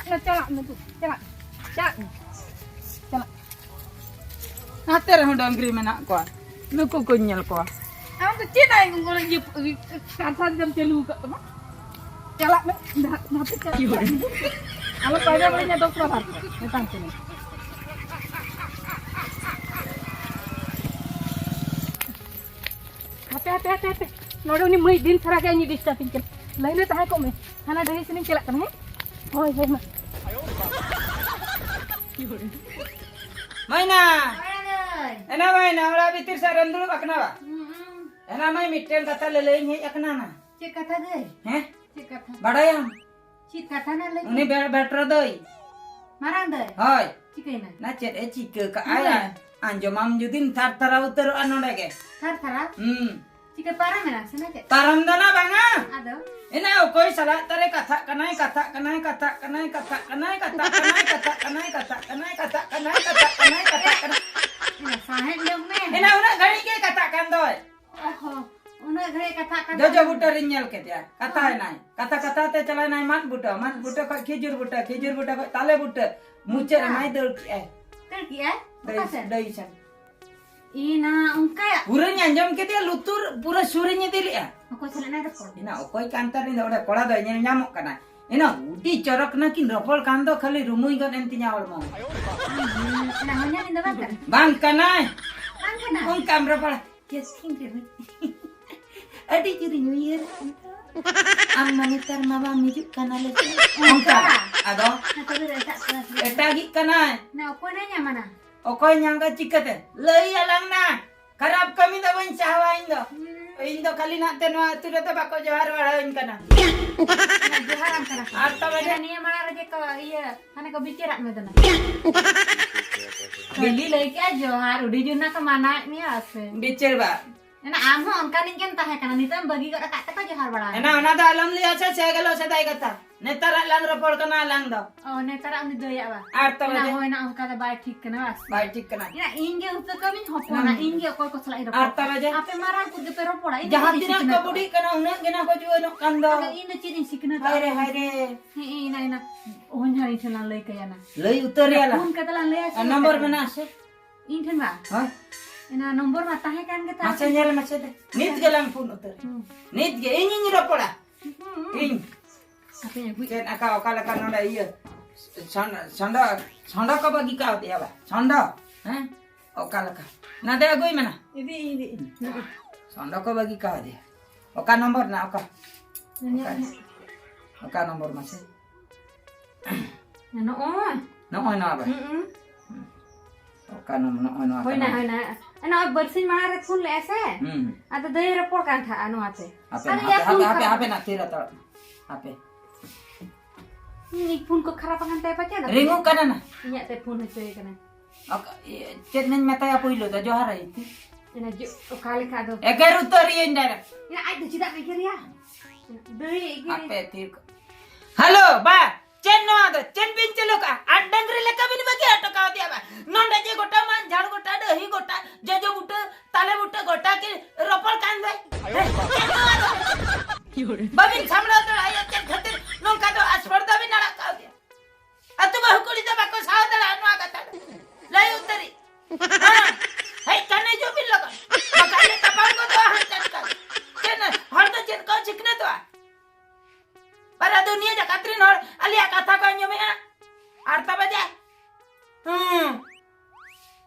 ᱪᱟᱞᱟᱜ ᱢᱮ ᱫᱩ, ᱪᱟᱞᱟᱜ ᱢᱮ᱾ ᱪᱟᱞᱟᱜ ᱢᱮ᱾ ᱪᱟᱞᱟᱜ ᱢᱮ᱾ ᱱᱟᱛᱮ ᱨᱮᱦᱚᱸ ᱰᱟᱹᱝᱨᱤ ᱢᱮᱱᱟᱜ ᱠᱚᱣᱟ, ᱱᱩᱠᱩ ᱠᱚᱧ ᱧᱮᱞ ᱠᱚᱣᱟ᱾ ᱟᱢ ᱫᱚ ᱪᱮᱫ ᱟᱭ ᱤᱭᱟᱹ, ᱠᱟᱛᱷᱟ ᱡᱩᱫᱤᱢ ᱪᱟᱹᱞᱩ ᱟᱠᱟᱫ ᱛᱟᱢᱟ? ᱪᱟᱞᱟᱜ ᱢᱮ, ᱱᱟᱦᱟᱜ ᱱᱟᱛᱮ ᱪᱟᱞᱟᱜ ᱢᱮ᱾ ᱟᱞᱚ ᱯᱟᱸᱡᱟ ᱵᱟᱲᱟᱧᱟ ᱫᱚᱥ ᱵᱟᱨ ᱦᱟᱨ ᱢᱮᱛᱟᱢ ᱠᱟᱹᱱᱟᱹᱧ᱾ ᱦᱟᱯᱮ, ᱦᱟᱯᱮ, ᱦᱟᱯᱮ, ᱦᱟᱯᱮ᱾ ᱱᱚᱰᱮ ᱩᱱᱤ ᱢᱟᱹᱭ ᱫᱤᱱ ᱥᱟᱨᱟ ᱜᱮ ᱤᱧ ᱰᱤᱥᱴᱟᱵᱤᱧ ᱠᱟᱱᱟ᱾ ᱞᱟᱭᱤᱱ ᱨᱮ ᱛᱟᱦᱮᱸ ᱠᱚᱜ ᱢᱮ᱾ ᱦᱟᱱᱟ ᱰᱟᱹᱦᱤ ᱥᱮᱱᱤᱧ ᱪᱟᱞᱟᱜ ᱠᱟᱱᱟ, ᱦᱮᱸ? ᱦᱳᱭ, ᱦᱳᱭ, ᱢᱟ᱾ ᱢᱟᱭᱱᱟ! ᱮᱱᱟ ᱢᱟᱭᱱᱟ, ᱚᱲᱟᱜ ᱵᱷᱤᱛᱤᱨ ᱥᱮᱫ ᱨᱮᱢ ᱫᱩᱲᱩᱵ ᱟᱠᱟᱱᱟ ᱵᱟ? ᱦᱩᱸ, ᱦᱩᱸ᱾ ᱮᱱᱟ ᱢᱟᱹᱭ ᱢᱤᱫᱴᱮᱱ ᱠᱟᱛᱷᱟ ᱞᱟᱹᱞᱟᱹᱭᱤᱧ ᱦᱮᱡ ᱟᱠᱟᱱᱟ ᱱᱟ᱾ ᱪᱮᱫ ᱠᱟᱛᱷᱟ ᱫᱟᱹᱭ? ᱦᱮᱸ? ᱪᱮᱫ ᱠᱟᱛᱷᱟ? ᱵᱟᱰᱟᱭᱟᱢ? ᱪᱮᱫ ᱠᱟᱛᱷᱟ ᱱᱟ ᱞᱟᱹᱭ ᱩᱱᱤ ᱢᱮ? ᱵᱮ-, ᱵᱮᱴᱨᱚ ᱫᱟᱹᱭ᱾ ᱢᱟᱨᱟᱝ ᱫᱟᱹᱭ᱾ ᱦᱳᱭ᱾ ᱪᱤᱠᱟᱹᱭᱮᱱᱟ? ᱱᱟ ᱪᱮᱫ ᱮ ᱪᱤᱠᱟᱹ ᱠᱟᱜᱼᱟᱭ? ᱦᱳᱭ᱾ ᱟᱸᱡᱚᱢᱟᱢ ᱡᱩᱫᱤᱢ ᱛᱷᱟᱨ ᱛᱷᱟᱨᱟᱣ ᱩᱛᱟᱹᱨᱚᱜᱼᱟ ᱱᱚᱰᱮ ᱜᱮ᱾ ᱛᱷᱟᱨ ᱛᱷᱟᱨᱟᱣ? ᱦᱩᱸ᱾ ᱪᱤᱠᱟᱹ ᱯᱟᱨᱚᱢᱮᱱᱟ ᱥᱮ ᱱᱟ ᱪᱮᱫ? ᱯᱟᱨᱚᱢ ᱫᱚ ᱱᱟ ᱵᱟᱝᱟ᱾ ᱟᱫᱚ? ᱮᱱᱟ ᱚᱠᱚᱭ ᱥᱟᱞᱟᱜ ᱛᱟᱨᱮ ᱠᱟᱛᱷᱟᱜ ᱠᱟᱱᱟᱭ, ᱠᱟᱛᱷᱟᱜ ᱠᱟᱱᱟᱭ, ᱠᱟᱛᱷᱟᱜ ᱠᱟᱱᱟᱭ, ᱠᱟᱛᱷᱟᱜ ᱠᱟᱱᱟᱭ, ᱠᱟᱛᱷᱟᱜ ᱠᱟᱱᱟᱭ, ᱠᱟᱛᱷᱟᱜ ᱠᱟᱱᱟᱭ, ᱠᱟᱛᱷᱟᱜ ᱠᱟᱱᱟᱭ, ᱠᱟᱛᱷᱟᱜ ᱠᱟᱱᱟᱭ, ᱠᱟᱛᱷᱟᱜ ᱠᱟᱱᱟᱭ᱾ ᱮᱱᱟ ᱥᱟᱦᱮᱸᱫ ᱧᱚᱜ ᱢᱮ᱾ ᱮᱱᱟ ᱩᱱᱟᱹᱜ ᱜᱷᱟᱹᱲᱤᱡ ᱜᱮ ᱠᱟᱛᱷᱟᱜ ᱠᱟᱱ ᱫᱚᱭ᱾ ᱚᱦᱚ, ᱩᱱᱟᱹᱜ ᱜᱷᱟᱹᱲᱤᱡ ᱠᱟᱛᱷᱟᱜ ᱠᱟᱱ ᱡᱚᱡᱚ ᱛᱟᱦᱮᱸ᱾ ᱵᱩᱴᱟᱹ ᱨᱤᱧ ᱧᱮᱞ ᱠᱮᱫᱮᱭᱟ, ᱠᱟᱛᱷᱟᱭᱮᱱᱟᱭ᱾ ᱠᱟᱛᱷᱟ ᱠᱟᱛᱷᱟ ᱛᱮ ᱪᱟᱞᱟᱣᱮᱱᱟᱭ ᱢᱟᱫ ᱵᱩᱴᱟᱹ, ᱢᱟᱫ ᱵᱩᱴᱟᱹ ᱠᱷᱚᱡ ᱠᱷᱤᱡᱩᱨ ᱵᱩᱴᱟᱹ, ᱠᱷᱤᱡᱩᱨ ᱵᱩᱴᱟᱹ ᱠᱷᱚᱡ ᱛᱟᱞᱮ ᱵᱩᱴᱟᱹ, ᱢᱩᱪᱟᱹᱫ ᱚᱱᱠᱟ? ᱨᱮᱢᱟᱭ ᱫᱟᱹᱲ ᱠᱮᱜᱼᱟᱭ᱾ ᱫᱟᱹᱲ ᱠᱮᱜᱼᱟᱭ? ᱰᱟᱹᱦᱤ, ᱚᱠᱟ ᱥᱮᱫ? ᱰᱟᱹᱦᱤ ᱥᱮᱱ᱾ ᱤᱱᱟ ᱚᱱᱠᱟ ᱯᱩᱨᱟᱹᱧ ᱟᱸᱡᱚᱢ ᱠᱮᱫᱮᱭᱟ, ᱞᱩᱛᱩᱨ ᱯᱩᱨᱟᱹ ᱥᱩᱨᱤᱧ ᱤᱫᱤ ᱞᱮᱜᱼᱟ᱾ ᱚᱠᱚᱭ ᱥᱟᱞᱟᱜ ᱱᱟᱭ ᱨᱚᱯᱚᱲ? ᱤᱱᱟ ᱚᱠᱚᱭ ᱠᱟᱱ ᱛᱟᱞᱤᱧ ᱫᱚ ᱚᱸᱰᱮ ᱠᱚᱲᱟ ᱫᱚᱭ ᱧᱮᱞ ᱧᱟᱢᱚᱜ ᱠᱟᱱᱟ᱾ ᱤᱱᱟ ᱩᱰᱤ ᱪᱚᱨᱚᱠ ᱱᱟᱠᱤᱱ ᱨᱚᱯᱚᱲ ᱠᱟᱱ ᱫᱚ ᱠᱷᱟᱹᱞᱤ ᱨᱩᱢᱩᱭ ᱜᱚᱫ ᱮᱱ ᱛᱤᱧᱟ ᱦᱚᱲᱢᱚ᱾ ᱦᱩᱸ, ᱤᱱᱟ ᱦᱚᱧᱦᱟᱨᱤᱧ ᱫᱚ ᱵᱟᱝ ᱠᱟᱱᱟ? ᱵᱟᱝ ᱠᱟᱱᱟᱭ᱾ ᱵᱟᱝ ᱠᱟᱱᱟ? ᱚᱱᱠᱟᱢ ᱨᱚᱯᱚᱲᱟ᱾ ᱪᱮᱫ ᱠᱤᱱ ᱨᱮ? ᱟᱹᱰᱤ ᱡᱳᱨᱤᱧ ᱩᱭᱦᱟᱹᱨ ᱠᱟᱱ ᱛᱟᱦᱮᱸ᱾ ᱟᱢ ᱢᱟ ᱱᱮᱛᱟᱨ ᱢᱟ ᱵᱟᱢ ᱦᱤᱡᱩᱜ ᱠᱟᱱᱟ ᱞᱮ᱾ ᱚᱱᱠᱟ᱾ ᱚᱱᱠᱟ᱾ ᱟᱫᱚ? ᱦᱮᱸ, ᱛᱚᱵᱮ ᱫᱚ ᱮᱴᱟᱜ ᱠᱚᱲᱟ ᱥᱟᱞᱟᱜ᱾ ᱮᱴᱟᱜᱤᱡ ᱠᱟᱱᱟᱭ᱾ ᱱᱟ, ᱚᱠᱚᱭ ᱱᱟᱭ ᱧᱟᱢᱟ ᱱᱟ? ᱚᱠᱚᱭ ᱧᱟᱢ ᱠᱟᱱ ᱪᱤᱠᱟᱹᱛᱮ? ᱞᱟᱹᱭ ᱟᱞᱟᱝ ᱱᱟ᱾ ᱠᱷᱟᱨᱟᱯ ᱠᱟᱹᱢᱤ ᱫᱚ ᱵᱟᱹᱧ ᱪᱟᱦᱟᱣᱟ ᱤᱧ ᱫᱚ᱾ ᱦᱩᱸ᱾ ᱤᱧ ᱫᱚ ᱠᱷᱟᱹᱞᱤ ᱱᱟᱜ ᱛᱮ ᱱᱚᱣᱟ ᱟᱹᱛᱩ ᱨᱮᱫᱚ ᱵᱟᱠᱚ ᱡᱚᱦᱟᱨ ᱵᱟᱲᱟᱣᱟᱹᱧ ᱠᱟᱱᱟ᱾ ᱡᱚᱦᱟᱨᱟᱢ ᱠᱟᱱᱟ ᱠᱚ᱾ ᱟᱨ ᱛᱚᱵᱮ ᱫᱮ? ᱱᱤᱭᱟᱹ ᱢᱟᱲᱟᱝ ᱨᱮ ᱡᱮ ᱠᱚ ᱤᱭᱟᱹ ᱦᱟᱱᱮ ᱠᱚ ᱵᱤᱪᱟᱹᱨᱟᱜ ᱢᱮ ᱫᱚ ᱱᱟ᱾ ᱠᱷᱟᱹᱞᱤ ᱞᱟᱹᱭ ᱠᱮᱜᱼᱟ ᱡᱚᱦᱟᱨ, ᱟᱹᱰᱤ ᱡᱳᱨ ᱱᱟ ᱠᱚ ᱢᱟᱱᱟᱣᱮᱫ ᱢᱮᱭᱟ ᱥᱮ? ᱵᱤᱪᱟᱹᱨ ᱵᱟ᱾ ᱮᱱᱟ ᱟᱢ ᱦᱚᱸ ᱚᱱᱠᱟᱱᱤᱡ ᱜᱮᱢ ᱛᱟᱦᱮᱸ ᱠᱟᱱᱟ, ᱱᱤᱛᱚᱜ ᱮᱢ ᱵᱟᱹᱜᱤ ᱜᱚᱫ ᱟᱠᱟᱫ ᱛᱮᱠᱚ ᱡᱚᱦᱟᱨ ᱵᱟᱲᱟ ᱮᱱᱟ ᱟᱢᱟ᱾ ᱚᱱᱟ ᱫᱚ ᱟᱞᱚᱢ ᱞᱟᱹᱭᱟ ᱥᱮ, ᱥᱮ ᱜᱮᱞᱚ ᱥᱮᱫᱟᱭ ᱠᱟᱛᱷᱟ᱾ ᱱᱮᱛᱟᱨᱟᱜ ᱞᱟᱝ ᱨᱚᱯᱚᱲ ᱠᱟᱱᱟ ᱟᱞᱟᱝ ᱫᱚ᱾ ᱚ, ᱱᱮᱛᱟᱨᱟᱜ ᱩᱱᱤ ᱫᱟᱹᱭᱟᱜ ᱵᱟ? ᱟᱨ ᱛᱚᱵᱮ ᱮᱱᱟ ᱡᱮ? ᱦᱳᱭ ᱱᱟ, ᱚᱱᱠᱟ ᱫᱚ ᱵᱟᱭ ᱴᱷᱤᱠ ᱠᱟᱱᱟ ᱵᱟᱥ᱾ ᱵᱟᱭ ᱴᱷᱤᱠ ᱠᱟᱱᱟ᱾ ᱮᱱᱟ ᱤᱧ ᱜᱮ ᱩᱛᱟᱹ ᱠᱟᱹᱢᱤᱧ ᱦᱚᱯᱚᱱᱟ, ᱦᱩᱸ᱾ ᱤᱧ ᱜᱮ ᱚᱠᱚᱭ ᱠᱚ ᱥᱟᱞᱟᱜ ᱤᱧ ᱨᱚᱯᱚᱲ ᱟᱨ ᱛᱚᱵᱮ ᱡᱮ? ᱟᱯᱮ ᱢᱟᱨᱟᱝ ᱠᱚ ᱜᱮᱯᱮ ᱨᱚᱯᱚᱲᱟ, ᱤᱧ ᱫᱚ ᱡᱟᱦᱟᱸ ᱵᱟᱹᱧ ᱛᱤᱱᱟᱹᱜ ᱠᱚ ᱥᱤᱠᱷᱱᱟᱹᱛᱚᱜᱼᱟ᱾ ᱵᱩᱰᱷᱤᱜ ᱠᱟᱱᱟ, ᱩᱱᱟᱹᱜ ᱜᱮ ᱱᱟ ᱠᱚ ᱡᱩᱣᱟᱹᱱᱚᱜ ᱠᱟᱱ ᱫᱚ᱾ ᱟᱫᱚ ᱤᱧ ᱫᱚ ᱪᱮᱫ ᱤᱧ ᱥᱤᱠᱷᱱᱟᱹᱛᱚᱜᱼᱟ? ᱦᱟᱭ ᱨᱮ, ᱦᱟᱭ ᱨᱮ᱾ ᱦᱮᱸ, ᱮᱱᱟ, ᱮᱱᱟ᱾ ᱦᱚᱧᱦᱟᱨᱤᱧ ᱴᱷᱮᱱ ᱞᱟᱝ ᱞᱟᱹᱭ ᱠᱟᱭᱟ ᱱᱟ᱾ ᱞᱟᱹᱭ ᱩᱛᱟᱹᱨ ᱭᱟᱞᱟᱝ᱾ ᱯᱷᱳᱱ ᱠᱟᱛᱮ ᱞᱟᱝ ᱞᱟᱹᱭᱟ ᱥᱮ ᱟᱨ ᱱᱚᱢᱵᱚᱨ ᱪᱮᱫ? ᱢᱮᱱᱟᱜᱼᱟ ᱥᱮ? ᱤᱧ ᱴᱷᱮᱱ ᱵᱟ? ᱦᱳᱭ᱾ ᱮᱱᱟ ᱱᱚᱢᱵᱚᱨ ᱢᱟ ᱛᱟᱦᱮᱸ ᱠᱟᱱ ᱜᱮ ᱛᱟᱢ᱾ ᱢᱟᱥᱮ ᱧᱮᱞ ᱢᱟᱥᱮ ᱫᱮ᱾ ᱱᱤᱛ ᱜᱮᱞᱟᱝ ᱯᱷᱳᱱ ᱩᱛᱟᱹᱨ᱾ ᱦᱩᱸ᱾ ᱱᱤᱛ ᱜᱮ ᱤᱧᱤᱧ ᱨᱚᱯᱚᱲᱟ᱾ ᱦᱩᱸ, ᱦᱩᱸ᱾ ᱤᱧ᱾ ᱦᱟᱯᱮᱧ ᱟᱹᱜᱩᱭ᱾ ᱪᱮᱫ ᱟᱠᱟ ᱚᱠᱟ ᱞᱮᱠᱟ ᱱᱚᱰᱮ ᱤᱭᱟᱹ ᱥᱚᱱ-, ᱥᱚᱸᱰᱚ, ᱥᱚᱸᱰᱚ ᱠᱚ ᱵᱟᱹᱜᱤ ᱠᱟᱣᱫᱮᱭᱟ ᱵᱟ? ᱥᱚᱸᱰᱚ, ᱦᱮᱸ? ᱚᱠᱟ ᱞᱮᱠᱟ? ᱱᱟᱫᱮ ᱟᱹᱜᱩᱭ ᱢᱮ ᱱᱟ᱾ ᱤᱫᱤ, ᱤᱫᱤ, ᱤᱫᱤ᱾ ᱥᱚᱸᱰᱚ ᱠᱚ ᱵᱟᱹᱜᱤ ᱠᱟᱣᱫᱮᱭᱟ᱾ ᱚᱠᱟ ᱱᱚᱢᱵᱚᱨ ᱨᱮᱱᱟᱜ ᱚᱠᱟ? ᱱᱤᱭᱟᱹ ᱚᱠᱟ? ᱱᱤᱭᱟᱹ᱾ ᱚᱠᱟ ᱱᱚᱢᱵᱚᱨ ᱢᱟᱥᱮ? ᱱᱚᱜᱼᱚᱭ᱾ ᱱᱚᱜᱼᱚᱭ ᱱᱚᱣᱟ ᱵᱟ? ᱦᱩᱸ, ᱦᱩᱸ᱾ ᱚᱠᱟ ᱱᱚᱢ-, ᱱᱚᱜᱼᱚᱭ ᱱᱚᱣᱟ ᱦᱳᱭ ᱱᱟ, ᱠᱟᱱᱟ᱾ ᱦᱳᱭ ᱱᱟ᱾ ᱱᱚᱜᱼᱚᱭ ᱵᱟᱨᱥᱤᱧ ᱢᱟᱲᱟᱝ ᱨᱮ ᱯᱷᱳᱱ ᱞᱮᱜᱼᱟ ᱥᱮ? ᱦᱩᱸ, ᱦᱩᱸ᱾ ᱟᱫᱚ ᱫᱟᱹᱭᱮ ᱨᱚᱯᱚᱲ ᱠᱟᱱ ᱛᱟᱦᱮᱸᱜᱼᱟ ᱱᱚᱣᱟ ᱛᱮ᱾ ᱦᱟᱯᱮ, ᱟᱫᱚ ᱦᱟᱯᱮ, ᱭᱟ ᱦᱟᱯᱮ, ᱯᱷᱳᱱ ᱦᱟᱯᱮ, ᱠᱟᱜ ᱦᱟᱯᱮ ᱱᱟ, ᱛᱷᱤᱨ ᱦᱟᱛᱟᱲᱚᱜ ᱢᱮ᱾ ᱦᱟᱯᱮ᱾ ᱤᱧ ᱯᱷᱳᱱ ᱠᱚ ᱠᱷᱟᱨᱟᱯ ᱟᱠᱟᱱ ᱛᱟᱭᱟ ᱯᱟᱪᱮ, ᱚᱱᱟ ᱨᱤᱝᱩᱜ ᱠᱟᱱᱟ ᱱᱟ᱾ ᱤᱧᱟᱜ ᱛᱮ ᱯᱷᱳᱱ ᱦᱚᱪᱚᱭᱮ ᱠᱟᱱᱟ᱾ ᱚᱠᱟ-, ᱤᱭᱟᱹ, ᱪᱮᱫ ᱱᱟᱧ ᱢᱮᱛᱟᱭᱟ ᱯᱩᱭᱞᱩ ᱫᱚ? ᱡᱚᱦᱟᱨ ᱟᱭ ᱛᱤ᱾ ᱚᱱᱟ ᱡᱚ-, ᱚᱠᱟ ᱞᱮᱠᱟ ᱟᱫᱚ? ᱮᱜᱮᱨ ᱩᱛᱟᱹᱨ ᱤᱭᱟᱹᱧ direct᱾ ᱚᱱᱟ ᱟᱡ ᱫᱚ ᱪᱮᱫᱟᱜ ᱮ ᱮᱜᱮᱨᱮᱭᱟ? ᱫᱟᱹᱭ ᱮᱜᱮᱨᱮ᱾ ᱟᱯᱮ ᱛᱤ ᱠᱚ-, ᱦᱮᱞᱳ, ᱵᱟ, ᱪᱮᱫ ᱱᱚᱣᱟ ᱫᱚ? ᱪᱮᱫ ᱵᱤᱱ ᱪᱟᱹᱞᱩ ᱠᱟᱜᱼᱟ? ᱟᱨ ᱰᱟᱝᱨᱤ ᱞᱮᱠᱟ ᱵᱤᱱ ᱵᱟᱹᱜᱤ ᱦᱚᱴᱚ ᱠᱟᱣᱫᱮᱭᱟ ᱵᱟ? ᱱᱚᱰᱮ ᱡᱮ ᱜᱚᱴᱟ ᱢᱟᱱ ᱡᱷᱟᱲ ᱜᱚᱴᱟ ᱰᱟᱹᱦᱤ ᱜᱚᱴᱟ ᱡᱚᱡᱚ ᱵᱩᱴᱟᱹ ᱛᱟᱞᱮ ᱵᱩᱴᱟᱹ ᱜᱚᱴᱟ ᱠᱤ ᱨᱚᱯᱚᱲ ᱠᱟᱱ ᱫᱚᱭ? ᱦᱮᱸ? ᱪᱮᱫ ᱱᱚᱣᱟ ᱫᱚ? ᱵᱟᱵᱤᱱ ᱥᱟᱢᱵᱲᱟᱣ ᱫᱟᱲᱮᱭᱟᱜᱼᱟ, ᱪᱮᱫ ᱠᱷᱟᱹᱛᱤᱨ ᱱᱚᱝᱠᱟ ᱫᱚ ᱟᱥᱯᱚᱨᱫᱟ ᱵᱤᱱ ᱟᱲᱟᱜ ᱠᱟᱣᱫᱮᱭᱟ? ᱟᱹᱛᱩ ᱵᱟᱹᱦᱩ ᱠᱩᱲᱤ ᱫᱚ ᱵᱟᱠᱚ ᱥᱟᱦᱟᱣ ᱫᱟᱲᱮᱭᱟᱜᱼᱟ ᱱᱚᱣᱟ ᱠᱟᱛᱷᱟ ᱫᱚ᱾ ᱞᱟᱹᱭ ᱩᱛᱟᱹᱨᱤ᱾ ᱦᱮᱸ? ᱦᱮᱡ ᱠᱟᱱ ᱦᱤᱡᱩᱜ ᱵᱤᱱ ᱞᱚᱜᱚᱱ᱾ ᱵᱟᱠᱷᱟᱡ ᱞᱮ ᱛᱟᱯᱟᱢ ᱜᱚᱫᱚᱜᱼᱟ ᱦᱟᱸᱜ ᱪᱮᱫ ᱠᱟ᱾ ᱪᱮᱫ ᱦᱚᱲ ᱫᱚ ᱪᱮᱫ ᱠᱚ ᱥᱤᱠᱷᱱᱟᱹᱛᱚᱜᱼᱟ? ᱯᱟᱨᱟ ᱫᱩᱱᱤᱭᱟᱹ ᱡᱟᱠᱟᱛ ᱨᱮᱱ ᱦᱚᱲ ᱟᱞᱮᱭᱟᱜ ᱠᱟᱛᱷᱟ ᱠᱚ ᱟᱸᱡᱚᱢᱮᱜᱼᱟ᱾ ᱟᱨ ᱛᱚᱵᱮ ᱡᱮ? ᱦᱩᱸ᱾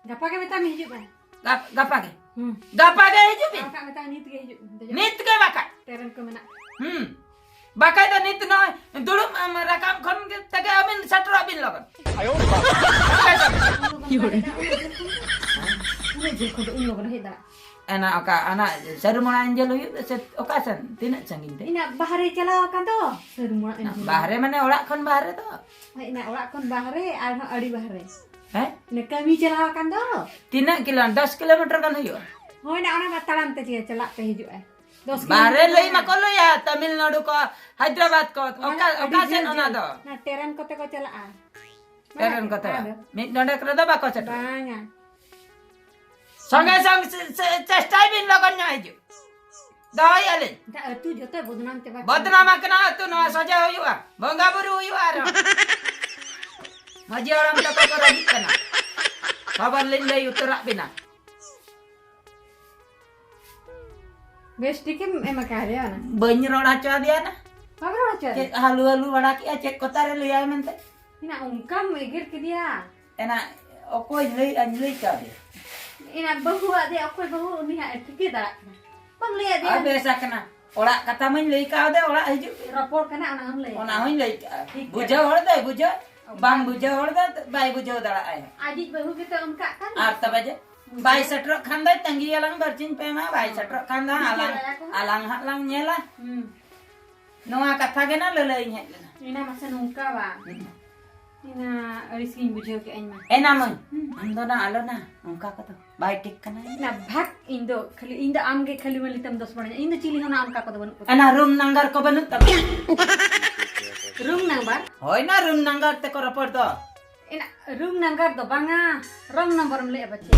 ᱜᱟᱯᱟ ᱜᱮ ᱢᱮᱛᱟᱭ ᱢᱮ ᱦᱤᱡᱩᱜ ᱢᱮ᱾ ᱜᱟᱯ-, ᱜᱟᱯᱟ ᱜᱮ? ᱦᱩᱸ᱾ ᱜᱟᱯᱟ ᱜᱮ ᱦᱤᱡᱩᱜ ᱵᱤᱱ᱾ ᱜᱟᱯᱟ ᱢᱮᱛᱟᱭ ᱱᱤᱛ ᱜᱮ ᱦᱤᱡᱩᱜ ᱢᱮ᱾ ᱫᱮᱡᱚᱜ ᱱᱤᱛ ᱜᱮ ᱵᱟᱠᱷᱟᱡ᱾ ᱴᱨᱮᱱ ᱠᱚ ᱢᱮᱱᱟᱜ᱾ ᱦᱩᱸ᱾ ᱵᱟᱠᱷᱟᱡ ᱫᱚ ᱱᱤᱛ ᱱᱚᱜᱼᱚᱭ ᱫᱩᱲᱩᱵ ᱟᱢ ᱨᱟᱠᱟᱵ ᱠᱷᱚᱱ ᱜᱮ ᱛᱮᱜᱮ ᱟᱹᱵᱤᱱ ᱥᱮᱴᱮᱨᱚᱜ ᱵᱤᱱ ᱞᱚᱜᱚᱱ᱾ ᱩᱱᱟᱹᱜ ᱡᱷᱟᱹᱞ ᱠᱷᱚᱱ ᱫᱚ ᱩᱱ ᱞᱚᱜᱚᱱ ᱦᱮᱡ ᱫᱟᱲᱮᱭᱟᱜᱼᱟ? ᱚᱱᱟ ᱚᱠᱟ, ᱚᱱᱟ ᱥᱟᱹᱨᱩ ᱢᱟᱲᱟ ᱟᱧᱡᱮᱞ ᱦᱩᱭᱩᱜ ᱥᱮ ᱚᱠᱟ ᱥᱮᱱ? ᱛᱤᱱᱟᱹᱜ ᱥᱟᱺᱜᱤᱧ ᱛᱮ? ᱤᱱᱟᱹ ᱵᱟᱦᱨᱮ ᱪᱟᱞᱟᱣ ᱟᱠᱟᱱ ᱫᱚ, ᱥᱟᱹᱨᱩ ᱢᱟᱲᱟ ᱟᱧᱡᱮᱞ᱾ ᱵᱟᱦᱨᱮ ᱢᱟᱱᱮ ᱚᱲᱟᱜ ᱠᱷᱚᱱ ᱵᱟᱦᱨᱮ ᱫᱚ? ᱦᱳᱭ, ᱤᱱᱟᱹ ᱚᱲᱟᱜ ᱠᱷᱚᱱ ᱵᱟᱦᱨᱮ, ᱟᱨᱦᱚᱸ ᱟᱹᱰᱤ ᱵᱟᱦᱨᱮ᱾ ᱦᱮᱸ? ᱤᱱᱟᱹ ᱠᱟᱹᱢᱤ ᱪᱟᱞᱟᱣ ᱟᱠᱟᱱ ᱫᱚ᱾ ᱛᱤᱱᱟᱹᱜ ᱠᱤᱞᱳ? ᱫᱚᱥ ᱠᱤᱞᱳᱢᱤᱴᱟᱨ ᱜᱟᱱ ᱦᱩᱭᱩᱜᱼᱟ? ᱦᱳᱭ, ᱚᱱᱟ, ᱚᱱᱟ ᱢᱟ ᱛᱟᱲᱟᱢ ᱛᱮ ᱪᱮᱫ ᱪᱟᱞᱟᱜ ᱛᱮ ᱦᱤᱡᱩᱜ ᱟᱭ᱾ ᱫᱚᱥ ᱵᱟᱦᱨᱮ ᱠᱤᱞᱳᱢᱤᱴᱟᱨ ᱞᱟᱹᱭ ᱜᱟᱱ᱾ ᱢᱟᱠᱚ ᱞᱟᱹᱭᱟ, ᱛᱟᱢᱤᱞᱱᱟᱲᱩ ᱠᱚ, ᱦᱟᱭᱫᱨᱟᱵᱟᱫ ᱠᱚ, ᱚᱱᱟ ᱚᱠᱟ, ᱟᱹᱰᱤ ᱚᱠᱟ ᱥᱮᱫ ᱡᱷᱟᱹᱞ ᱚᱱᱟ ᱡᱷᱟᱹᱞ᱾ ᱫᱚ? ᱚᱱᱟ ᱴᱨᱮᱱ ᱠᱚᱛᱮ ᱠᱚ ᱪᱟᱞᱟᱜᱼᱟ᱾ ᱴᱨᱮᱱ ᱠᱚᱛᱮ ᱟᱫᱚ? ᱢᱤᱫ ᱰᱚᱸᱰᱮᱠ ᱨᱮᱫᱚ ᱵᱟᱠᱚ ᱥᱮᱴᱮᱨᱚᱜᱼᱟ᱾ ᱵᱟᱝᱟ᱾ ᱥᱚᱸᱜᱮ ᱥᱚᱝ ᱥᱮ-, ᱥᱮ-, ᱪᱮᱥᱴᱟᱭ ᱵᱤᱱ ᱞᱚᱜᱚᱱ ᱧᱚᱜ ᱦᱤᱡᱩᱜ᱾ ᱫᱚᱦᱚᱭᱮᱫᱼᱟ ᱞᱤᱧ᱾ ᱮᱴᱟᱜ ᱟᱹᱛᱩ ᱡᱚᱛᱚ ᱵᱚᱫᱱᱟᱢ ᱪᱟᱵᱟ ᱠᱮᱫᱟ᱾ ᱵᱚᱫᱱᱟᱢ ᱟᱠᱟᱱᱟ ᱟᱹᱛᱩ, ᱱᱚᱣᱟ ᱥᱚᱡᱷᱮ ᱦᱩᱭᱩᱜᱼᱟ᱾ ᱵᱚᱸᱜᱟ ᱵᱩᱨᱩ ᱦᱩᱭᱩᱜᱼᱟ ᱟᱨᱦᱚᱸ᱾ ᱢᱟᱹᱡᱷᱤ ᱦᱟᱲᱟᱢ ᱛᱟᱠᱚ ᱠᱚ ᱨᱟᱹᱜᱤᱜ ᱠᱟᱱᱟ᱾ ᱠᱷᱚᱵᱚᱨ ᱞᱤᱧ ᱞᱟᱹᱭ ᱩᱛᱟᱹᱨᱟᱜ ᱵᱤᱱᱟ᱾ ᱵᱮᱥ ᱴᱷᱤᱠᱮᱢ ᱮᱢ ᱟᱠᱟᱫᱮᱭᱟ ᱚᱱᱟ? ᱵᱟᱹᱧ ᱨᱚᱲ ᱦᱚᱪᱚ ᱟᱫᱮᱭᱟ ᱱᱟ᱾ ᱵᱟᱢ ᱨᱚᱲ ᱦᱚᱪᱚ ᱟᱫᱮᱭᱟ? ᱪᱮᱫ ᱦᱟᱞᱩ ᱦᱟᱞᱩ ᱵᱟᱲᱟ ᱠᱮᱜᱼᱟ, ᱪᱮᱫ ᱠᱚᱛᱟᱨᱮ ᱞᱟᱹᱭᱟᱭ ᱢᱮᱱᱛᱮ? ᱦᱮᱱᱟ ᱚᱱᱠᱟᱢ ᱮᱜᱮᱨ ᱠᱮᱫᱮᱭᱟ᱾ ᱮᱱᱟ ᱚᱠᱚᱭ ᱞᱟᱹᱭ, ᱟᱹᱧ ᱞᱟᱹᱭ ᱠᱟᱣᱫᱮᱭᱟ? ᱮᱱᱟ ᱵᱟᱹᱦᱩ ᱟᱫᱮ ᱚᱠᱚᱭ ᱵᱟᱹᱦᱩ ᱩᱱᱤ ᱦᱟᱸᱜ ᱮ ᱴᱷᱤᱠᱟᱹ ᱫᱟᱲᱮᱭᱟᱜ ᱠᱟᱱᱟ᱾ ᱵᱟᱢ ᱞᱟᱹᱭ ᱟᱫᱮᱭᱟ? ᱟᱨ ᱵᱮᱥ ᱟᱠᱟᱱᱟ᱾ ᱚᱲᱟᱜ ᱠᱟᱛᱷᱟ ᱢᱟᱧ ᱞᱟᱹᱭ ᱠᱟᱣᱫᱮ, ᱚᱲᱟᱜ ᱦᱤᱡᱩᱜ᱾ ᱨᱚᱯᱚᱲ ᱠᱟᱱᱟ, ᱚᱱᱟ ᱦᱚᱸᱢ ᱞᱟᱹᱭ ᱚᱱᱟ ᱠᱟᱣᱫᱮᱭᱟ᱾ ᱦᱚᱸᱧ ᱞᱟᱹᱭ ᱠᱟᱜᱼᱟ᱾ ᱴᱷᱤᱠ ᱵᱩᱡᱷᱟᱹᱣ ᱠᱟᱱᱟ᱾ ᱦᱚᱲ ᱫᱚᱭ ᱵᱩᱡᱷᱟᱹᱣ, ᱵᱟᱝ ᱵᱩᱡᱷᱟᱹᱣ ᱦᱚᱲ ᱫᱚ ᱵᱟᱭ ᱵᱩᱡᱷᱟᱹᱣ ᱫᱟᱲᱮᱭᱟᱜᱼᱟᱭ᱾ ᱟᱡᱤᱡ ᱵᱟᱹᱦᱩ ᱜᱮᱛᱚ ᱚᱱᱠᱟᱜ ᱠᱟᱱ᱾ ᱟᱨ ᱛᱚᱵᱮ ᱡᱮ? ᱵᱩᱡᱷᱟᱹᱣ᱾ ᱵᱟᱭ ᱥᱮᱴᱮᱨᱚᱜ ᱠᱷᱟᱱ ᱫᱚᱭ ᱛᱟᱺᱜᱤᱭᱟᱞᱟᱝ ᱵᱟᱨᱥᱤᱧ ᱯᱮ ᱢᱟ, ᱵᱟᱭ ᱦᱩᱸ᱾ ᱥᱮᱴᱮᱨᱚᱜ ᱠᱷᱟᱱ ᱫᱚ ᱟᱞᱟᱝ, ᱵᱩᱡᱷᱟᱹᱣ ᱫᱟᱲᱮᱭᱟᱠᱚ᱾ ᱟᱞᱟᱝ ᱦᱟᱸᱜ ᱞᱟᱝ ᱧᱮᱞᱟ᱾ ᱦᱩᱸ᱾ ᱱᱚᱣᱟ ᱠᱟᱛᱷᱟ ᱜᱮ ᱱᱟ ᱞᱟᱹᱞᱟᱹᱭᱤᱧ ᱦᱮᱡ ᱞᱮᱱᱟ᱾ ᱮᱱᱟ ᱢᱟᱥᱮ ᱱᱚᱝᱠᱟ ᱵᱟᱝ᱾ ᱮᱱᱟ ᱟᱹᱲᱤᱥ ᱜᱤᱧ ᱵᱩᱡᱷᱟᱹᱣ ᱠᱮᱜᱼᱟ ᱤᱧ ᱢᱟ᱾ ᱮᱱᱟ ᱢᱟᱹᱭ, ᱟᱢ ᱫᱚ ᱱᱟ ᱟᱞᱚ ᱱᱟ, ᱚᱱᱠᱟ ᱠᱚᱫᱚ ᱵᱟᱭ ᱴᱷᱤᱠ ᱠᱟᱱᱟ᱾ ᱮᱱᱟ ᱵᱷᱟᱜ, ᱤᱧ ᱫᱚ ᱠᱷᱟᱹᱞᱤ, ᱤᱧ ᱫᱚ ᱟᱢ ᱜᱮ ᱠᱷᱟᱹᱞᱤ ᱢᱟᱹᱞᱤ ᱛᱮᱢ ᱫᱚᱥ ᱵᱟᱲᱟᱧᱟ᱾ ᱤᱧ ᱫᱚ ᱪᱤᱞᱤ ᱦᱚᱸ ᱚᱱᱠᱟ ᱠᱚᱫᱚ ᱵᱟᱹᱱᱩᱜ ᱠᱚᱣᱟ᱾ ᱮᱱᱟ ᱨᱩᱢ ᱱᱟᱝᱜᱟᱨ ᱠᱚ ᱵᱟᱹᱱᱩᱜ ᱛᱟᱢᱟ? ᱨᱩᱢ ᱱᱟᱝᱵᱟᱨ? ᱦᱳᱭ ᱱᱟ, ᱨᱩᱢ ᱱᱟᱝᱜᱟᱨ ᱛᱮᱠᱚ ᱨᱚᱯᱚᱲ ᱫᱚ᱾ ᱮᱱᱟ ᱨᱩᱢ ᱱᱟᱝᱜᱟᱨ ᱫᱚ ᱵᱟᱝᱟ, ᱨᱚᱝ ᱱᱚᱢᱵᱚᱨ ᱮᱢ ᱞᱟᱹᱭᱮᱜᱼᱟ ᱯᱟᱪᱮ᱾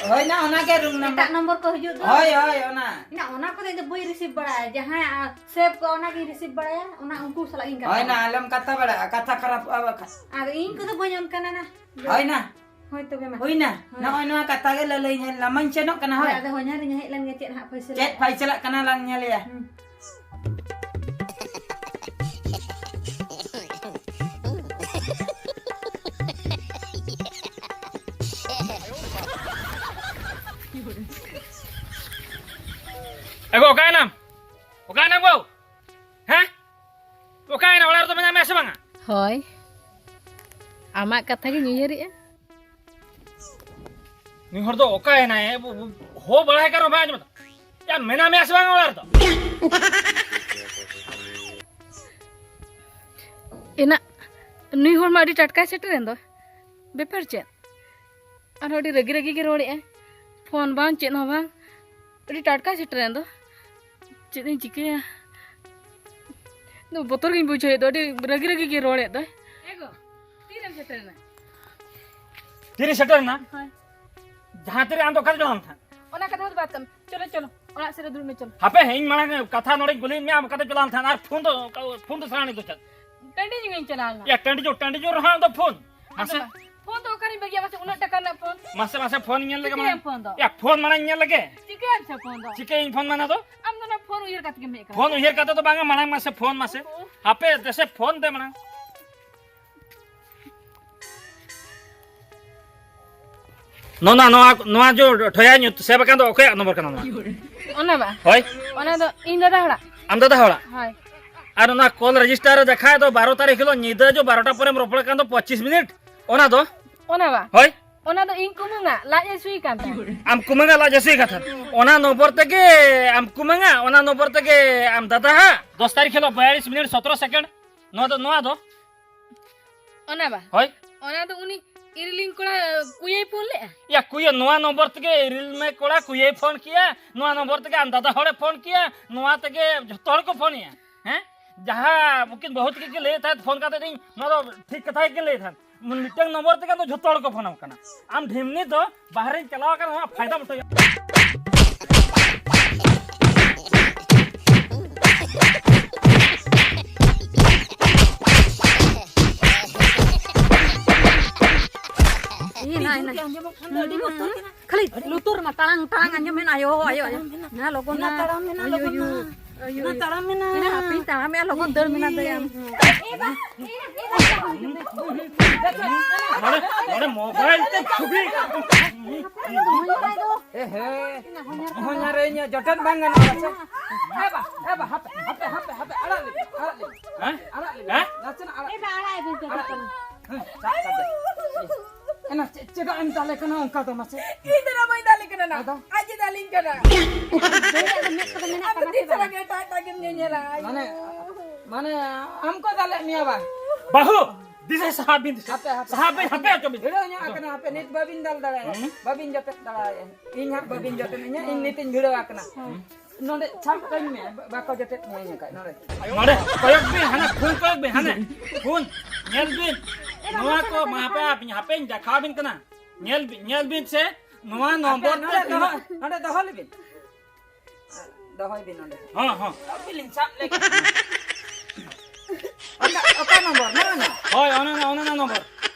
ᱦᱳᱭ ᱱᱟ, ᱚᱱᱟ ᱜᱮ ᱨᱩᱢ ᱱᱟᱝᱜᱟᱨ᱾ ᱮᱴᱟᱜ ᱱᱚᱢᱵᱚᱨ ᱠᱚ ᱦᱤᱡᱩᱜ ᱫᱚ᱾ ᱦᱳᱭ, ᱦᱳᱭ, ᱚᱱᱟ᱾ ᱮᱱᱟ ᱚᱱᱟ ᱠᱚᱫᱚ ᱤᱧ ᱫᱚ ᱵᱟᱹᱧ ᱨᱤᱥᱤᱵᱷ ᱵᱟᱲᱟᱭᱟ, ᱡᱟᱦᱟᱸᱭ ᱥᱮᱵᱷ ᱠᱚ ᱚᱱᱟ ᱜᱤᱧ ᱨᱤᱥᱤᱵᱷ ᱵᱟᱲᱟᱭᱟ, ᱚᱱᱟ ᱩᱱᱠᱩ ᱥᱟᱞᱟᱜ ᱜᱤᱧ ᱠᱟᱛᱷᱟᱜᱼᱟ᱾ ᱦᱳᱭ ᱱᱟ, ᱟᱞᱚᱢ ᱠᱟᱛᱷᱟ ᱵᱟᱲᱟᱜᱼᱟ, ᱠᱟᱛᱷᱟ ᱠᱷᱟᱨᱟᱯᱚᱜᱼᱟ ᱵᱟᱠᱷᱟᱱ᱾ ᱟᱫᱚ ᱤᱧ ᱠᱚᱫᱚ ᱵᱟᱹᱧ ᱚᱱᱠᱟᱱᱟ ᱱᱟ᱾ ᱦᱳᱭ ᱱᱟ᱾ ᱦᱳᱭ ᱛᱚᱵᱮ ᱢᱟ᱾ ᱦᱩᱭᱱᱟ᱾ ᱦᱳᱭ᱾ ᱱᱚᱜᱼᱚᱭ ᱱᱚᱣᱟ ᱠᱟᱛᱷᱟ ᱜᱮ ᱞᱟᱹᱞᱟᱹᱭ ᱧᱮᱞ ᱞᱟᱢᱟᱧ ᱥᱮᱱᱚᱜ ᱠᱟᱱᱟ, ᱦᱳᱭ᱾ ᱦᱳᱭ, ᱟᱫᱚ ᱦᱚᱧᱦᱟᱨᱤᱧ ᱦᱮᱡ ᱞᱮᱱ ᱜᱮ, ᱪᱮᱫ ᱦᱟᱸᱜ ᱯᱷᱚᱭᱥᱟᱞᱟ᱾ ᱪᱮᱫ ᱯᱷᱟᱭᱥᱟᱞᱟᱜ ᱠᱟᱱᱟ ᱞᱟᱝ ᱧᱮᱞᱮᱭᱟ᱾ ᱦᱩᱸ᱾ ᱮ ᱜᱚ, ᱚᱠᱟᱭᱮᱱᱟᱢ? ᱚᱠᱟᱭᱮᱱᱟᱢ ᱜᱚ? ᱦᱮᱸ? ᱚᱠᱟᱭᱮᱱᱟ? ᱚᱲᱟᱜ ᱨᱮᱫᱚ ᱢᱮᱱᱟᱜ ᱢᱮᱭᱟ ᱥᱮ ᱵᱟᱝᱟ? ᱦᱳᱭ, ᱟᱢᱟᱜ ᱠᱟᱛᱷᱟ ᱜᱤᱧ ᱩᱭᱦᱟᱹᱨᱮᱜᱼᱟ᱾ ᱱᱩᱭ ᱦᱚᱲ ᱫᱚ ᱚᱠᱟᱭᱮᱱᱟᱭ? ᱦᱚ ᱵᱟᱲᱟᱭ ᱠᱟᱱ ᱨᱮᱦᱚᱸ ᱵᱟᱭ ᱟᱸᱡᱚᱢ ᱮᱫᱟ᱾ ᱭᱟ, ᱢᱮᱱᱟᱜ ᱢᱮᱭᱟ ᱥᱮ ᱵᱟᱝ ᱚᱲᱟᱜ ᱨᱮᱫᱚ? ᱮᱱᱟ, ᱱᱩᱭ ᱦᱚᱲ ᱢᱟ ᱟᱹᱰᱤ ᱴᱟᱴᱠᱟᱭ ᱥᱮᱴᱮᱨᱮᱱ ᱫᱚ᱾ ᱵᱮᱯᱟᱨ ᱪᱮᱫ? ᱟᱨᱦᱚᱸ ᱟᱹᱰᱤ ᱨᱟᱹᱜᱤ ᱨᱟᱹᱜᱤ ᱜᱮ ᱨᱚᱲᱮᱜᱼᱟᱭ᱾ ᱯᱷᱳᱱ ᱵᱟᱝ, ᱪᱮᱫ ᱦᱚᱸ ᱵᱟᱝ᱾ ᱟᱹᱰᱤ ᱴᱟᱴᱠᱟᱭ ᱥᱮᱴᱮᱨᱮᱱ ᱫᱚ᱾ ᱪᱮᱫ ᱤᱧ ᱪᱤᱠᱟᱹᱭᱟ? ᱫᱚ ᱵᱚᱛᱚᱨ ᱜᱤᱧ ᱵᱩᱡᱷᱟᱹᱣᱮᱫ ᱫᱚ, ᱟᱹᱰᱤ ᱨᱟᱹᱜᱤ ᱨᱟᱹᱜᱤ ᱜᱮ ᱨᱚᱲᱮᱫ ᱫᱚᱭ᱾ ᱮ ᱜᱚ, ᱛᱤᱨᱮᱢ ᱥᱮᱴᱮᱨᱮᱱᱟ? ᱛᱤᱨᱮ ᱥᱮᱴᱮᱨᱮᱱᱟ? ᱦᱳᱭ᱾ ᱡᱟᱦᱟᱸ ᱛᱤᱨᱮ ᱟᱢ ᱫᱚ ᱚᱠᱟᱛᱮ ᱪᱟᱞᱟᱣ ᱞᱮᱱ ᱛᱟᱦᱮᱸᱫ? ᱚᱱᱟ ᱠᱟᱛᱷᱟ ᱫᱚ ᱵᱟᱫ ᱠᱟᱜ ᱢᱮ᱾ ᱪᱚᱞᱚ, ᱪᱚᱞᱚ, ᱚᱲᱟᱜ ᱥᱮᱫ ᱨᱮ ᱫᱩᱲᱩᱵ ᱢᱮ, ᱪᱚᱞᱚ᱾ ᱦᱟᱯᱮ, ᱤᱧ ᱢᱟᱲᱟᱝ ᱠᱟᱛᱷᱟ ᱱᱚᱰᱮᱧ ᱠᱩᱞᱤᱭᱮᱫ ᱢᱮᱭᱟ, ᱟᱢ ᱚᱠᱟᱛᱮ ᱪᱟᱞᱟᱣ ᱞᱮᱱ ᱛᱟᱦᱮᱸᱫ? ᱟᱨ ᱯᱷᱳᱱ ᱫᱚ, ᱯᱷᱳᱱ ᱫᱚ ᱥᱟᱦᱟᱱ ᱫᱚ ᱪᱮᱫ? ᱴᱟᱺᱰᱤ ᱧᱚᱜ ᱤᱧ ᱪᱟᱞᱟᱣ ᱞᱮᱱᱟ᱾ ᱭᱟ, ᱴᱟᱺᱰᱤ ᱧᱚᱜ, ᱴᱟᱺᱰᱤ ᱧᱚᱜ ᱨᱮᱦᱚᱸ ᱟᱢ ᱫᱚ ᱯᱷᱳᱱ? ᱟᱫᱚ ᱢᱟᱥᱮ᱾ ᱵᱟᱝ, ᱯᱷᱳᱱ ᱫᱚ ᱚᱠᱟᱨᱤᱧ ᱵᱟᱹᱜᱤᱭᱟ, ᱢᱟᱥᱮ, ᱩᱱᱟᱹᱜ ᱴᱟᱠᱟ ᱨᱮᱱᱟᱜ ᱯᱷᱳᱱ? ᱢᱟᱥᱮ, ᱢᱟᱥᱮ, ᱯᱷᱳᱱ ᱧᱮᱞ ᱞᱮᱜᱮ ᱪᱤᱠᱟᱹᱭᱟᱢ ᱢᱟᱲᱟᱝ᱾ ᱯᱷᱳᱱ ᱫᱚ? ᱭᱟ, ᱯᱷᱳᱱ ᱢᱟᱲᱟᱝ ᱧᱮᱞ ᱞᱮᱜᱮ᱾ ᱪᱤᱠᱟᱹᱭᱟᱢ ᱥᱮ ᱯᱷᱳᱱ ᱫᱚ? ᱪᱤᱠᱟᱹᱭᱟᱹᱧ ᱯᱷᱳᱱ ᱢᱟᱱᱟ ᱫᱚ? ᱟᱢ ᱫᱚ ᱚᱱᱟ ᱯᱷᱳᱱ ᱩᱭᱦᱟᱹᱨ ᱠᱟᱛᱮ ᱜᱮᱢ ᱦᱮᱡ ᱟᱠᱟᱱᱟ᱾ ᱯᱷᱳᱱ ᱩᱭᱦᱟᱹᱨ ᱠᱟᱛᱮ ᱫᱚ ᱵᱟᱝᱟ, ᱢᱟᱲᱟᱝ ᱢᱟᱥᱮ ᱯᱷᱳᱱ ᱢᱟᱥᱮ᱾ ᱚ᱾ ᱦᱟᱯᱮ, ᱫᱮᱥᱮ ᱯᱷᱳᱱ ᱫᱮ ᱢᱟᱲᱟᱝ᱾ ᱱᱚᱣᱟ, ᱱᱚᱣᱟ, ᱱᱚᱣᱟ ᱡᱚ ᱴᱷᱚᱭᱟ ᱧᱩᱛ ᱥᱮᱵᱷ ᱟᱠᱟᱱ ᱫᱚ ᱚᱠᱚᱭᱟᱜ ᱱᱚᱢᱵᱚᱨ ᱠᱟᱱᱟ ᱱᱚᱣᱟ? ᱚᱱᱟ ᱵᱟ? ᱦᱳᱭ᱾ ᱚᱱᱟ ᱫᱚ ᱤᱧ ᱫᱟᱫᱟ ᱦᱚᱲᱟᱜ᱾ ᱟᱢ ᱫᱟᱫᱟ ᱦᱚᱲᱟᱜ? ᱦᱳᱭ᱾ ᱟᱨ ᱚᱱᱟ ᱠᱚᱞ ᱨᱮᱡᱤᱥᱴᱟᱨ ᱨᱮ ᱫᱮᱠᱷᱟᱣ ᱫᱚ ᱵᱟᱨᱚ ᱛᱟᱹᱨᱤᱠᱷ ᱦᱤᱞᱳᱜ ᱧᱤᱫᱟᱹ ᱡᱚ ᱵᱟᱨᱚᱴᱟ ᱯᱚᱨᱮᱢ ᱨᱚᱯᱚᱲ ᱠᱟᱱ ᱫᱚ ᱯᱚᱸᱪᱤᱥ ᱢᱤᱱᱤᱴ, ᱚᱱᱟ ᱫᱚ? ᱚᱱᱟ ᱵᱟ? ᱦᱳᱭ᱾ ᱚᱱᱟ ᱫᱚ ᱤᱧ ᱠᱩᱢᱟᱹᱝᱟᱜ ᱞᱟᱡ ᱦᱟᱹᱥᱩᱭᱮ ᱠᱟᱱ ᱛᱟᱦᱮᱸᱫ᱾ ᱟᱢ ᱠᱩᱢᱟᱹᱝᱟᱜ ᱞᱟᱡ ᱦᱟᱹᱥᱩᱭᱮ ᱠᱟᱱ ᱛᱟᱦᱮᱸᱫ, ᱚᱱᱟ ᱱᱚᱢᱵᱚᱨ ᱛᱮᱜᱮ ᱟᱢ ᱠᱩᱢᱟᱹᱝᱟᱜ, ᱚᱱᱟ ᱱᱚᱢᱵᱚᱨ ᱛᱮᱜᱮ ᱟᱢ ᱫᱟᱫᱟ ᱦᱟᱜ᱾ ᱫᱚᱥ ᱛᱟᱹᱨᱤᱠᱷ ᱦᱤᱞᱳᱜ ᱵᱤᱭᱟᱞᱤᱥ ᱢᱤᱱᱤᱴ ᱥᱚᱛᱨᱚ ᱥᱮᱠᱮᱱᱰ᱾ ᱱᱚᱣᱟ ᱫᱚ, ᱱᱚᱣᱟ ᱫᱚ ᱚᱱᱟ ᱵᱟ? ᱦᱳᱭ᱾ ᱚᱱᱟ ᱫᱚ ᱩᱱᱤ ᱤᱨᱤᱞᱤᱧ ᱠᱚᱲᱟ ᱠᱩᱭᱟᱹᱭ ᱯᱷᱳᱱ ᱞᱮᱜᱼᱟ᱾ ᱭᱟ ᱠᱩᱭᱟᱹ, ᱱᱚᱣᱟ ᱱᱚᱢᱵᱚᱨ ᱛᱮᱜᱮ ᱤᱨᱤᱞ ᱢᱮ ᱠᱚᱲᱟ ᱠᱩᱭᱟᱹᱭ ᱯᱷᱳᱱ ᱠᱮᱜᱼᱟ, ᱱᱚᱣᱟ ᱱᱚᱢᱵᱚᱨ ᱛᱮᱜᱮ ᱟᱢ ᱫᱟᱫᱟ ᱦᱚᱲᱮ ᱯᱷᱳᱱ ᱠᱮᱜᱼᱟ, ᱱᱚᱣᱟ ᱛᱮᱜᱮ ᱡᱷᱚᱛᱚ ᱦᱚᱲ ᱠᱚ ᱯᱷᱳᱱᱮᱜᱼᱟ᱾ ᱦᱮᱸ? ᱡᱟᱦᱟᱸ ᱩᱱᱠᱤᱱ ᱵᱟᱹᱦᱩ ᱛᱟᱹᱠᱤᱱ ᱠᱤᱱ ᱞᱟᱹᱭᱮᱫ ᱛᱟᱦᱮᱸᱫ ᱯᱷᱳᱱ ᱠᱟᱛᱮ, ᱤᱧ ᱱᱚᱣᱟ ᱫᱚ ᱴᱷᱤᱠ ᱠᱟᱛᱷᱟ ᱜᱮᱠᱤᱱ ᱞᱟᱹᱭᱮᱫ ᱛᱟᱦᱮᱸᱫ᱾ ᱢᱤᱫᱴᱟᱝ ᱱᱚᱢᱵᱚᱨ ᱛᱮᱜᱮ ᱟᱫᱚ ᱡᱷᱚᱛᱚ ᱦᱚᱲ ᱠᱚ ᱯᱷᱳᱱᱟᱢ ᱠᱟᱱᱟ᱾ ᱟᱢ ᱰᱷᱤᱢᱱᱤ ᱫᱚ ᱵᱟᱦᱨᱮᱧ ᱪᱟᱞᱟᱣ ᱟᱠᱟᱱᱟ, ᱱᱚᱣᱟ ᱯᱷᱟᱭᱫᱟ ᱢᱚᱛᱚ᱾ ᱤᱧ ᱦᱟᱸᱜ ᱦᱮᱱᱟᱜ᱾ ᱟᱸᱡᱚᱢᱚᱜ ᱠᱷᱟᱱ ᱫᱚ ᱟᱹᱰᱤ ᱵᱚᱛᱚᱨ ᱠᱟᱱᱟ᱾ ᱠᱷᱟᱹᱞᱤ ᱞᱩᱛᱩᱨ ᱨᱮᱢᱟ ᱴᱟᱲᱟᱝ ᱴᱟᱲᱟᱝ ᱟᱸᱡᱚᱢ ᱢᱮᱱᱟ, ᱟᱭᱳ, ᱟᱭᱳ, ᱟᱭᱳ᱾ ᱦᱮᱱᱟ ᱞᱚᱜᱚᱱ ᱱᱟ, ᱛᱟᱲᱟᱢ ᱢᱮᱱᱟ, ᱟᱭᱳ, ᱞᱚᱜᱚᱱ ᱟᱭᱳ, ᱱᱟ᱾ ᱟᱭᱳ, ᱦᱮᱱᱟ ᱟᱭᱳ᱾ ᱛᱟᱲᱟᱢ ᱢᱮᱱᱟ᱾ ᱦᱮᱱᱟ ᱦᱟᱯᱮᱧ ᱛᱟᱲᱟᱢᱮᱜᱼᱟ, ᱞᱚᱜᱚᱱ ᱫᱟᱹᱲ ᱢᱮᱱᱟ ᱫᱟᱹᱭ ᱟᱢ᱾ ᱱᱚᱰᱮ, ᱱᱚᱰᱮ ᱢᱳᱵᱟᱭᱤᱞ ᱛᱮ ᱪᱷᱚᱵᱤ᱾ ᱮ ᱦᱮ, ᱦᱚᱧᱦᱟᱨ ᱤᱧ ᱡᱚᱴᱮᱫ ᱵᱟᱝ ᱜᱟᱱᱚᱜᱼᱟ ᱥᱮ? ᱮ ᱵᱟ, ᱮ ᱵᱟ, ᱦᱟᱯᱮ, ᱦᱟᱯᱮ, ᱦᱟᱯᱮ, ᱦᱟᱯᱮ, ᱟᱲᱟᱜ ᱞᱮ, ᱟᱲᱟᱜ ᱞᱮ, ᱦᱮᱸ? ᱟᱲᱟᱜ ᱞᱮ, ᱦᱮᱸ? ᱱᱟᱥᱮᱱᱟᱜ ᱟᱲᱟᱜ, ᱮ ᱵᱟ, ᱟᱲᱟᱜ ᱮ ᱵᱮᱱ ᱟᱲᱟᱜ ᱞᱮ᱾ ᱦᱮᱸ, ᱥᱟᱵ ᱠᱟᱛᱮ᱾ ᱮᱱᱟ, ᱪᱮᱫ, ᱪᱮᱫᱟᱜ ᱮᱢ ᱫᱟᱞᱮ ᱠᱟᱱᱟ ᱚᱱᱠᱟ ᱫᱚ ᱢᱟᱥᱮ? ᱤᱧ ᱫᱚ ᱱᱟ ᱵᱟᱹᱧ ᱫᱟᱞᱮ ᱠᱟᱱᱟ ᱱᱟ᱾ ᱟᱫᱚ? ᱟᱡ ᱮ ᱫᱟᱞᱤᱧ ᱠᱟᱱᱟ᱾ ᱟᱢ ᱫᱚ ᱛᱤᱥ ᱥᱟᱞᱟᱜ ᱮᱴᱟᱜ ᱮᱴᱟᱜ ᱜᱮᱢ ᱧᱮᱧᱮᱞᱟ? ᱢᱟᱱᱮ, ᱢᱟᱱᱮ, ᱟᱢ ᱠᱚ ᱫᱟᱞᱮᱫ ᱢᱮᱭᱟ ᱵᱟᱝ? ᱵᱟᱹᱦᱩ, ᱫᱤᱥᱟᱹ ᱥᱟᱦᱟᱵ ᱵᱤᱱ, ᱦᱟᱯᱮ, ᱦᱟᱯᱮ, ᱥᱟᱦᱟᱵ ᱵᱤᱱ, ᱦᱟᱯᱮ, ᱦᱟᱯᱮ, ᱦᱟᱯᱮ, ᱦᱟᱯᱮ᱾ ᱵᱷᱤᱲᱟᱹᱣ ᱧᱚᱜ ᱟᱠᱟᱱᱟ, ᱦᱟᱯᱮ, ᱱᱤᱛ ᱵᱟᱹᱵᱤᱱ ᱫᱟᱞ ᱫᱟᱲᱮᱭᱟᱜᱼᱟ, ᱦᱩᱸ? ᱵᱟᱹᱵᱤᱱ ᱡᱚᱴᱮᱫ ᱫᱟᱲᱮᱭᱟᱜᱼᱟ᱾ ᱤᱧ ᱦᱟᱸᱜ ᱵᱟᱹᱵᱤᱱ ᱡᱚᱴᱮᱫ ᱤᱧᱟ, ᱤᱧ ᱱᱤᱛᱤᱧ ᱵᱷᱤᱲᱟᱹᱣ ᱟᱠᱟᱱᱟ᱾ ᱦᱩᱸ᱾ ᱱᱚᱰᱮ ᱥᱟᱵ ᱠᱟᱹᱧ ᱢᱮ, ᱵᱟ-, ᱵᱟᱠᱚ ᱡᱚᱴᱮᱫ ᱢᱮᱭᱟ ᱤᱧ ᱠᱷᱟᱡ, ᱱᱚᱰᱮ᱾ ᱱᱚᱰᱮ ᱠᱚᱭᱚᱜ ᱵᱤᱱ, ᱦᱟᱱᱟ ᱯᱷᱳᱱ ᱠᱚᱭᱚᱜ ᱵᱤᱱ, ᱦᱟᱱᱮ ᱯᱷᱳᱱ ᱧᱮᱞ ᱵᱤᱱ᱾ ᱱᱚᱣᱟ ᱠᱚ ᱢᱟ ᱦᱟᱯᱮ, ᱦᱟᱯᱮᱧ ᱫᱮᱠᱷᱟᱣ ᱟᱵᱤᱱ ᱠᱟᱱᱟ᱾ ᱧᱮᱞ ᱵᱤᱱ, ᱧᱮᱞ ᱵᱤᱱ ᱥᱮ, ᱱᱚᱣᱟ ᱦᱟᱯᱮ, ᱱᱚᱢᱵᱚᱨ ᱛᱮ ᱱᱚᱰᱮ ᱫᱚᱦᱚ, ᱛᱤᱱᱟᱹᱜ ᱱᱚᱰᱮ ᱫᱚᱦᱚ ᱞᱮᱵᱤᱱ᱾ ᱫᱚᱦᱚᱭ ᱵᱤᱱ ᱱᱚᱰᱮ᱾ ᱦᱚᱸ, ᱦᱚᱸ᱾ ᱟᱹᱵᱤᱱ ᱞᱤᱧ ᱥᱟᱵ ᱞᱮᱜᱮ᱾ ᱚᱠᱟ, ᱚᱠᱟ ᱱᱚᱢᱵᱚᱨ? ᱱᱚᱣᱟ ᱱᱚᱢᱵᱚᱨ? ᱦᱳᱭ, ᱚᱱᱮ ᱚᱱᱟ, ᱚᱱᱮ ᱚᱱᱟ ᱱᱚᱢᱵᱚᱨ᱾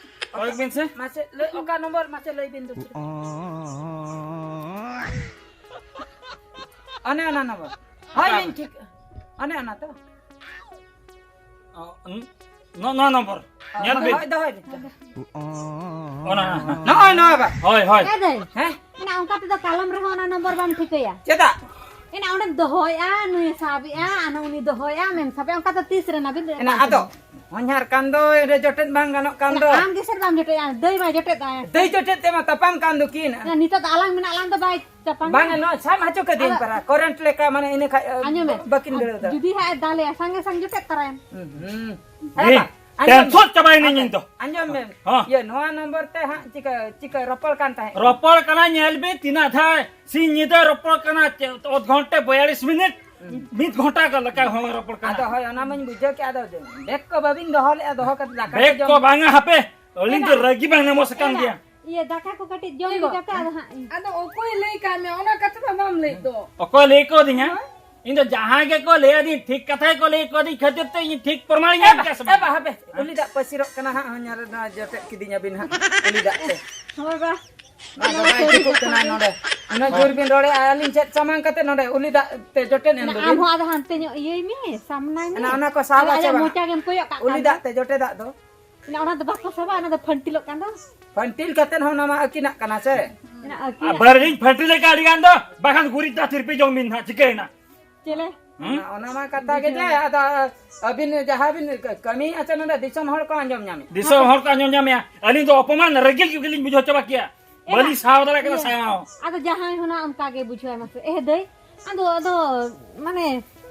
ᱠᱚᱭᱚᱜ ᱵᱤᱱ ᱥᱮ᱾ ᱢᱟᱥᱮ ᱞᱟᱹᱭ, ᱚᱠᱟ ᱱᱚᱢᱵᱚᱨ? ᱢᱟᱥᱮ ᱞᱟᱹᱭ ᱵᱤᱱ ᱫᱩᱥᱨᱟ᱾ ᱚᱱᱮ ᱚᱱᱟ ᱱᱚᱢᱵᱚᱨ᱾ ᱦᱳᱭ, ᱚᱠᱟ? ᱞᱤᱧ ᱴᱷᱤᱠ᱾ ᱚᱱᱮ ᱚᱱᱟ ᱛᱚ᱾ ᱚ, ᱱᱚ-, ᱱᱚᱣᱟ ᱱᱚᱢᱵᱚᱨ᱾ ᱧᱮᱞ ᱵᱤᱱ᱾ ᱦᱳᱭ, ᱫᱚᱦᱚᱭ ᱵᱤᱱ᱾ ᱚᱱᱟ, ᱚᱱᱟ, ᱚᱱᱟ᱾ ᱱᱚᱜᱼᱚᱭ ᱱᱚᱣᱟ ᱵᱟ᱾ ᱦᱳᱭ, ᱦᱳᱭ᱾ ᱮ ᱫᱟᱹᱭ, ᱦᱮᱸ? ᱮᱱᱟ ᱚᱱᱠᱟ ᱛᱮᱫᱚ ᱠᱟᱞᱚᱢ ᱨᱮᱦᱚᱸ ᱚᱱᱟ ᱱᱚᱢᱵᱚᱨ ᱵᱟᱢ ᱴᱷᱤᱠᱟᱹᱭᱟ᱾ ᱪᱮᱫᱟᱜ? ᱮᱱᱟ ᱚᱸᱰᱮᱢ ᱫᱚᱦᱚᱭᱮᱜᱼᱟ, ᱱᱩᱭᱮ ᱥᱟᱵᱮᱜᱼᱟ, ᱟᱨ ᱩᱱᱤ ᱫᱚᱦᱚᱭᱮᱜᱼᱟ, ᱟᱢᱮᱢ ᱥᱟᱵᱮᱜᱼᱟ, ᱚᱱᱠᱟ ᱫᱚ ᱛᱤᱥ ᱨᱮ ᱱᱟᱵᱤᱱ ᱮᱱᱟ ᱟᱫᱚ᱾ ᱦᱚᱧᱦᱟᱨ ᱠᱟᱱ ᱫᱚ ᱮᱨᱮ ᱡᱚᱴᱮᱫ ᱵᱟᱝ ᱜᱟᱱᱚᱜ ᱠᱟᱱ ᱫᱚ᱾ ᱟᱢ ᱜᱮ ᱥᱮ ᱵᱟᱢ ᱡᱚᱴᱮᱫᱼᱟ, ᱫᱟᱹᱭ ᱢᱟ ᱡᱚᱴᱮᱫ ᱟᱭ᱾ ᱫᱟᱹᱭ ᱡᱚᱴᱮᱫ ᱛᱮᱢᱟ ᱛᱟᱯᱟᱢ ᱠᱟᱱ ᱫᱚ ᱠᱤᱱ᱾ ᱱᱤᱛᱚᱜ ᱫᱚ ᱟᱞᱟᱝ ᱢᱮᱱᱟᱜ ᱞᱟᱝ ᱫᱚ ᱵᱟᱭ ᱛᱟᱯᱟᱢ ᱵᱟᱝ ᱠᱟᱱᱟ᱾ ᱱᱚᱣᱟ ᱥᱟᱵ ᱦᱚᱪᱚ ᱠᱟᱹᱫᱤᱧ ᱟᱫᱚ ᱯᱟᱨᱟ, ᱠᱚᱨᱮᱱᱴ ᱞᱮᱠᱟ ᱢᱟᱱᱮ ᱤᱱᱟᱹ ᱠᱷᱟᱡ ᱟᱸᱡᱚᱢ ᱢᱮ᱾ ᱵᱟᱹᱠᱤᱱ ᱫᱟᱹᱲ ᱫᱟ᱾ ᱡᱩᱫᱤ ᱦᱟᱸᱜ ᱮ ᱫᱟᱞᱮᱭᱟ, ᱥᱟᱸᱜᱮ ᱥᱟᱸᱜᱮ ᱡᱚᱴᱮᱫ ᱛᱟᱨᱟᱭᱮᱢ᱾ ᱦᱩᱸ, ᱦᱩᱸ᱾ ᱦᱮᱸ, ᱦᱮᱸ ᱵᱟ? ᱟᱸᱡᱚᱢ ᱴᱮᱱᱥᱚᱱ ᱢᱮ᱾ ᱪᱟᱵᱟᱭᱮᱱᱟᱹᱧ ᱤᱧ ᱫᱚ᱾ ᱟᱸᱡᱚᱢ ᱢᱮ᱾ ᱦᱚᱸ᱾ ᱤᱭᱟᱹ, ᱱᱚᱣᱟ ᱱᱚᱢᱵᱚᱨ ᱛᱮ ᱦᱟᱸᱜ ᱪᱤᱠᱟᱹ, ᱪᱤᱠᱟᱹ ᱨᱚᱯᱚᱲ ᱠᱟᱱ ᱛᱟᱦᱮᱸᱫ? ᱨᱚᱯᱚᱲ ᱠᱟᱱᱟ, ᱧᱮᱞ ᱵᱤᱱ ᱛᱤᱱᱟᱹᱜ ᱫᱷᱟᱣ ᱥᱤᱧ ᱧᱤᱫᱟᱹ ᱨᱚᱯᱚᱲ ᱠᱟᱱᱟ, ᱪᱮ-, ᱚᱫᱷ ᱜᱷᱚᱱᱴᱮ ᱵᱚᱭᱟᱞᱤᱥ ᱢᱤᱱᱤᱴ, ᱦᱩᱸ᱾ ᱢᱤᱫ ᱜᱷᱚᱱᱴᱟ ᱞᱮᱠᱟ ᱦᱚᱸ ᱨᱚᱯᱚᱲ ᱠᱟᱱᱟ᱾ ᱟᱫᱚ ᱦᱳᱭ, ᱚᱱᱟ ᱢᱟᱧ ᱵᱩᱡᱷᱟᱹᱣ ᱠᱮᱫ, ᱟᱫᱚ ᱵᱮᱜᱽ ᱠᱚ ᱵᱟᱹᱵᱤᱱ ᱫᱚᱦᱚ ᱞᱮᱫᱼᱟ, ᱫᱚᱦᱚ ᱠᱟᱛᱮ ᱫᱟᱠᱟ ᱵᱮᱜᱽ ᱠᱚ ᱡᱚᱢ ᱠᱚ ᱵᱟᱝᱟ, ᱦᱟᱯᱮ, ᱟᱹᱞᱤᱧ ᱫᱚ ᱮᱱᱟ᱾ ᱨᱟᱹᱜᱤ ᱵᱟᱝ ᱧᱟᱢᱚᱜ ᱥᱟᱠᱟᱢ ᱮᱱᱟ᱾ ᱜᱮᱭᱟ᱾ ᱤᱭᱟᱹ, ᱫᱟᱠᱟ ᱠᱚ ᱠᱟᱹᱴᱤᱡ ᱡᱚᱢ ᱮᱱᱟ᱾ ᱠᱟᱛᱮ ᱟᱫᱚ ᱦᱟᱸᱜ ᱤᱧ ᱟᱫᱚ ᱚᱠᱚᱭ ᱞᱟᱹᱭ ᱠᱟᱜ ᱢᱮ? ᱚᱱᱟ ᱠᱟᱛᱷᱟ ᱢᱟ ᱵᱟᱢ ᱞᱟᱹᱭ ᱫᱚ᱾ ᱚᱠᱚᱭ ᱞᱟᱹᱭ ᱠᱟᱣᱫᱤᱧᱟ? ᱦᱳᱭ᱾ ᱤᱧ ᱫᱚ ᱡᱟᱦᱟᱸᱭ ᱜᱮᱠᱚ ᱞᱟᱹᱭ ᱟᱹᱫᱤᱧ, ᱴᱷᱤᱠ ᱠᱟᱛᱷᱟ ᱜᱮᱠᱚ ᱞᱟᱹᱭ ᱠᱟᱣᱫᱤᱧ ᱠᱷᱟᱹᱛᱤᱨ ᱛᱮ ᱤᱧ ᱴᱷᱤᱠ ᱯᱨᱚᱢᱟᱱᱤᱧ ᱮ ᱧᱟᱢ ᱵᱟ-, ᱠᱮᱫᱟ ᱥᱮ ᱮ ᱵᱟᱝ? ᱵᱟ, ᱦᱟᱯᱮ, ᱩᱞᱤ ᱫᱟᱜ ᱯᱟᱹᱥᱤᱨᱚᱜ ᱠᱟᱱᱟ ᱦᱟᱸᱜ, ᱦᱚᱧᱦᱟᱨ ᱱᱚᱣᱟ ᱡᱚᱴᱮᱫ ᱠᱤᱫᱤᱧᱟᱵᱤᱱ ᱦᱟᱸᱜ, ᱩᱞᱤ ᱫᱟᱜ ᱛᱮ᱾ ᱦᱳᱭ ᱵᱟ᱾ ᱱᱚᱣᱟ ᱫᱚ ᱵᱟᱭ ᱴᱷᱤᱠᱚᱜ ᱠᱟᱱᱟ ᱱᱚᱰᱮ᱾ ᱩᱱᱟᱹᱜ ᱡᱳᱨ ᱵᱤᱱ ᱨᱚᱲᱮᱫᱼᱟ, ᱟᱹᱞᱤᱧ ᱪᱮᱫ ᱥᱟᱢᱟᱝ ᱠᱟᱛᱮ ᱱᱚᱰᱮ ᱩᱞᱤ ᱫᱟᱜ ᱛᱮ ᱡᱚᱴᱮᱫ ᱮᱱ ᱟᱢ ᱫᱚᱵᱤᱱ? ᱦᱚᱸ ᱟᱫᱚ ᱦᱟᱱᱛᱮ ᱧᱚᱜ ᱤᱭᱟᱹᱭ ᱢᱮ, ᱥᱟᱢᱱᱟᱭ ᱢᱮ᱾ ᱮᱱᱟ ᱚᱱᱟ ᱠᱚ ᱥᱟᱵ ᱟᱫᱚ ᱟᱪᱮ ᱟᱡᱟᱜ ᱵᱟᱝ? ᱢᱚᱪᱟ ᱜᱮᱢ ᱠᱚᱭᱚᱜ ᱠᱟᱜ ᱩᱞᱤ ᱠᱟᱱ ᱫᱚ᱾ ᱫᱟᱜ ᱛᱮ ᱡᱚᱴᱮᱫᱟᱜ ᱫᱚ᱾ ᱮᱱᱟ ᱚᱱᱟ ᱫᱚ ᱵᱟᱠᱚ ᱥᱟᱵᱟ, ᱚᱱᱟ ᱫᱚ ᱯᱷᱟᱹᱱᱴᱤᱞᱚᱜ ᱠᱟᱱ ᱫᱚ᱾ ᱯᱷᱟᱹᱱᱴᱤᱞ ᱠᱟᱛᱮ ᱦᱚᱸ ᱚᱱᱟ ᱢᱟ ᱟᱹᱠᱤᱱᱟᱜ ᱠᱟᱱᱟ ᱥᱮ᱾ ᱮᱱᱟ ᱟᱹᱠᱤᱱᱟᱜ᱾ ᱟᱵᱟᱨ ᱤᱧ ᱯᱷᱟᱹᱱᱴᱤᱞ ᱞᱮᱠᱟ ᱟᱹᱰᱤ ᱜᱟᱱ ᱫᱚ, ᱵᱟᱠᱷᱟᱱ ᱜᱩᱨᱤᱡ ᱫᱟᱜ ᱛᱤᱨᱯᱤ ᱡᱚᱝ ᱵᱤᱱ ᱱᱟᱦᱟᱜ, ᱪᱤᱠᱟᱹᱭᱮᱱᱟ? ᱪᱮᱞᱮ? ᱦᱩᱸ? ᱚᱱᱟ, ᱚᱱᱟ ᱢᱟ ᱠᱟᱛᱷᱟ ᱜᱮ ᱡᱮ, ᱟᱫᱚ ᱟᱹᱵᱤᱱ ᱡᱟᱦᱟᱸ ᱵᱤᱱ ᱠᱟᱹᱢᱤᱭᱮᱫᱼᱟ ᱥᱮ ᱱᱚᱰᱮ ᱫᱤᱥᱚᱢ ᱦᱚᱲ ᱠᱚ ᱟᱸᱡᱚᱢ ᱧᱟᱢᱮᱫ᱾ ᱫᱤᱥᱚᱢ ᱦᱚᱲ ᱠᱚ ᱟᱸᱡᱚᱢ ᱧᱟᱢᱮᱫᱼᱟ᱾ ᱟᱹᱞᱤᱧ ᱫᱚ ᱚᱯᱚᱢᱟᱱ ᱨᱟᱹᱜᱤ ᱜᱮᱞᱤᱧ ᱵᱩᱡᱷᱟᱹᱣ ᱪᱟᱵᱟ ᱠᱮᱜᱼᱟ᱾ ᱮᱱᱟ᱾ ᱵᱟᱹᱞᱤᱧ ᱥᱟᱦᱟᱣ ᱫᱟᱲᱮᱭᱟᱜ ᱠᱟᱱᱟ ᱤᱭᱟᱹ, ᱥᱟᱦᱟᱣ᱾ ᱟᱫᱚ ᱡᱟᱦᱟᱸᱭ ᱦᱚᱸ ᱱᱟᱜ ᱚᱱᱠᱟ ᱜᱮ ᱵᱩᱡᱷᱟᱹᱣᱟᱭ ᱢᱟᱥᱮ᱾ ᱮᱦ ᱫᱟᱹᱭ, ᱟᱫᱚ, ᱟᱫᱚ, ᱢᱟᱱᱮ,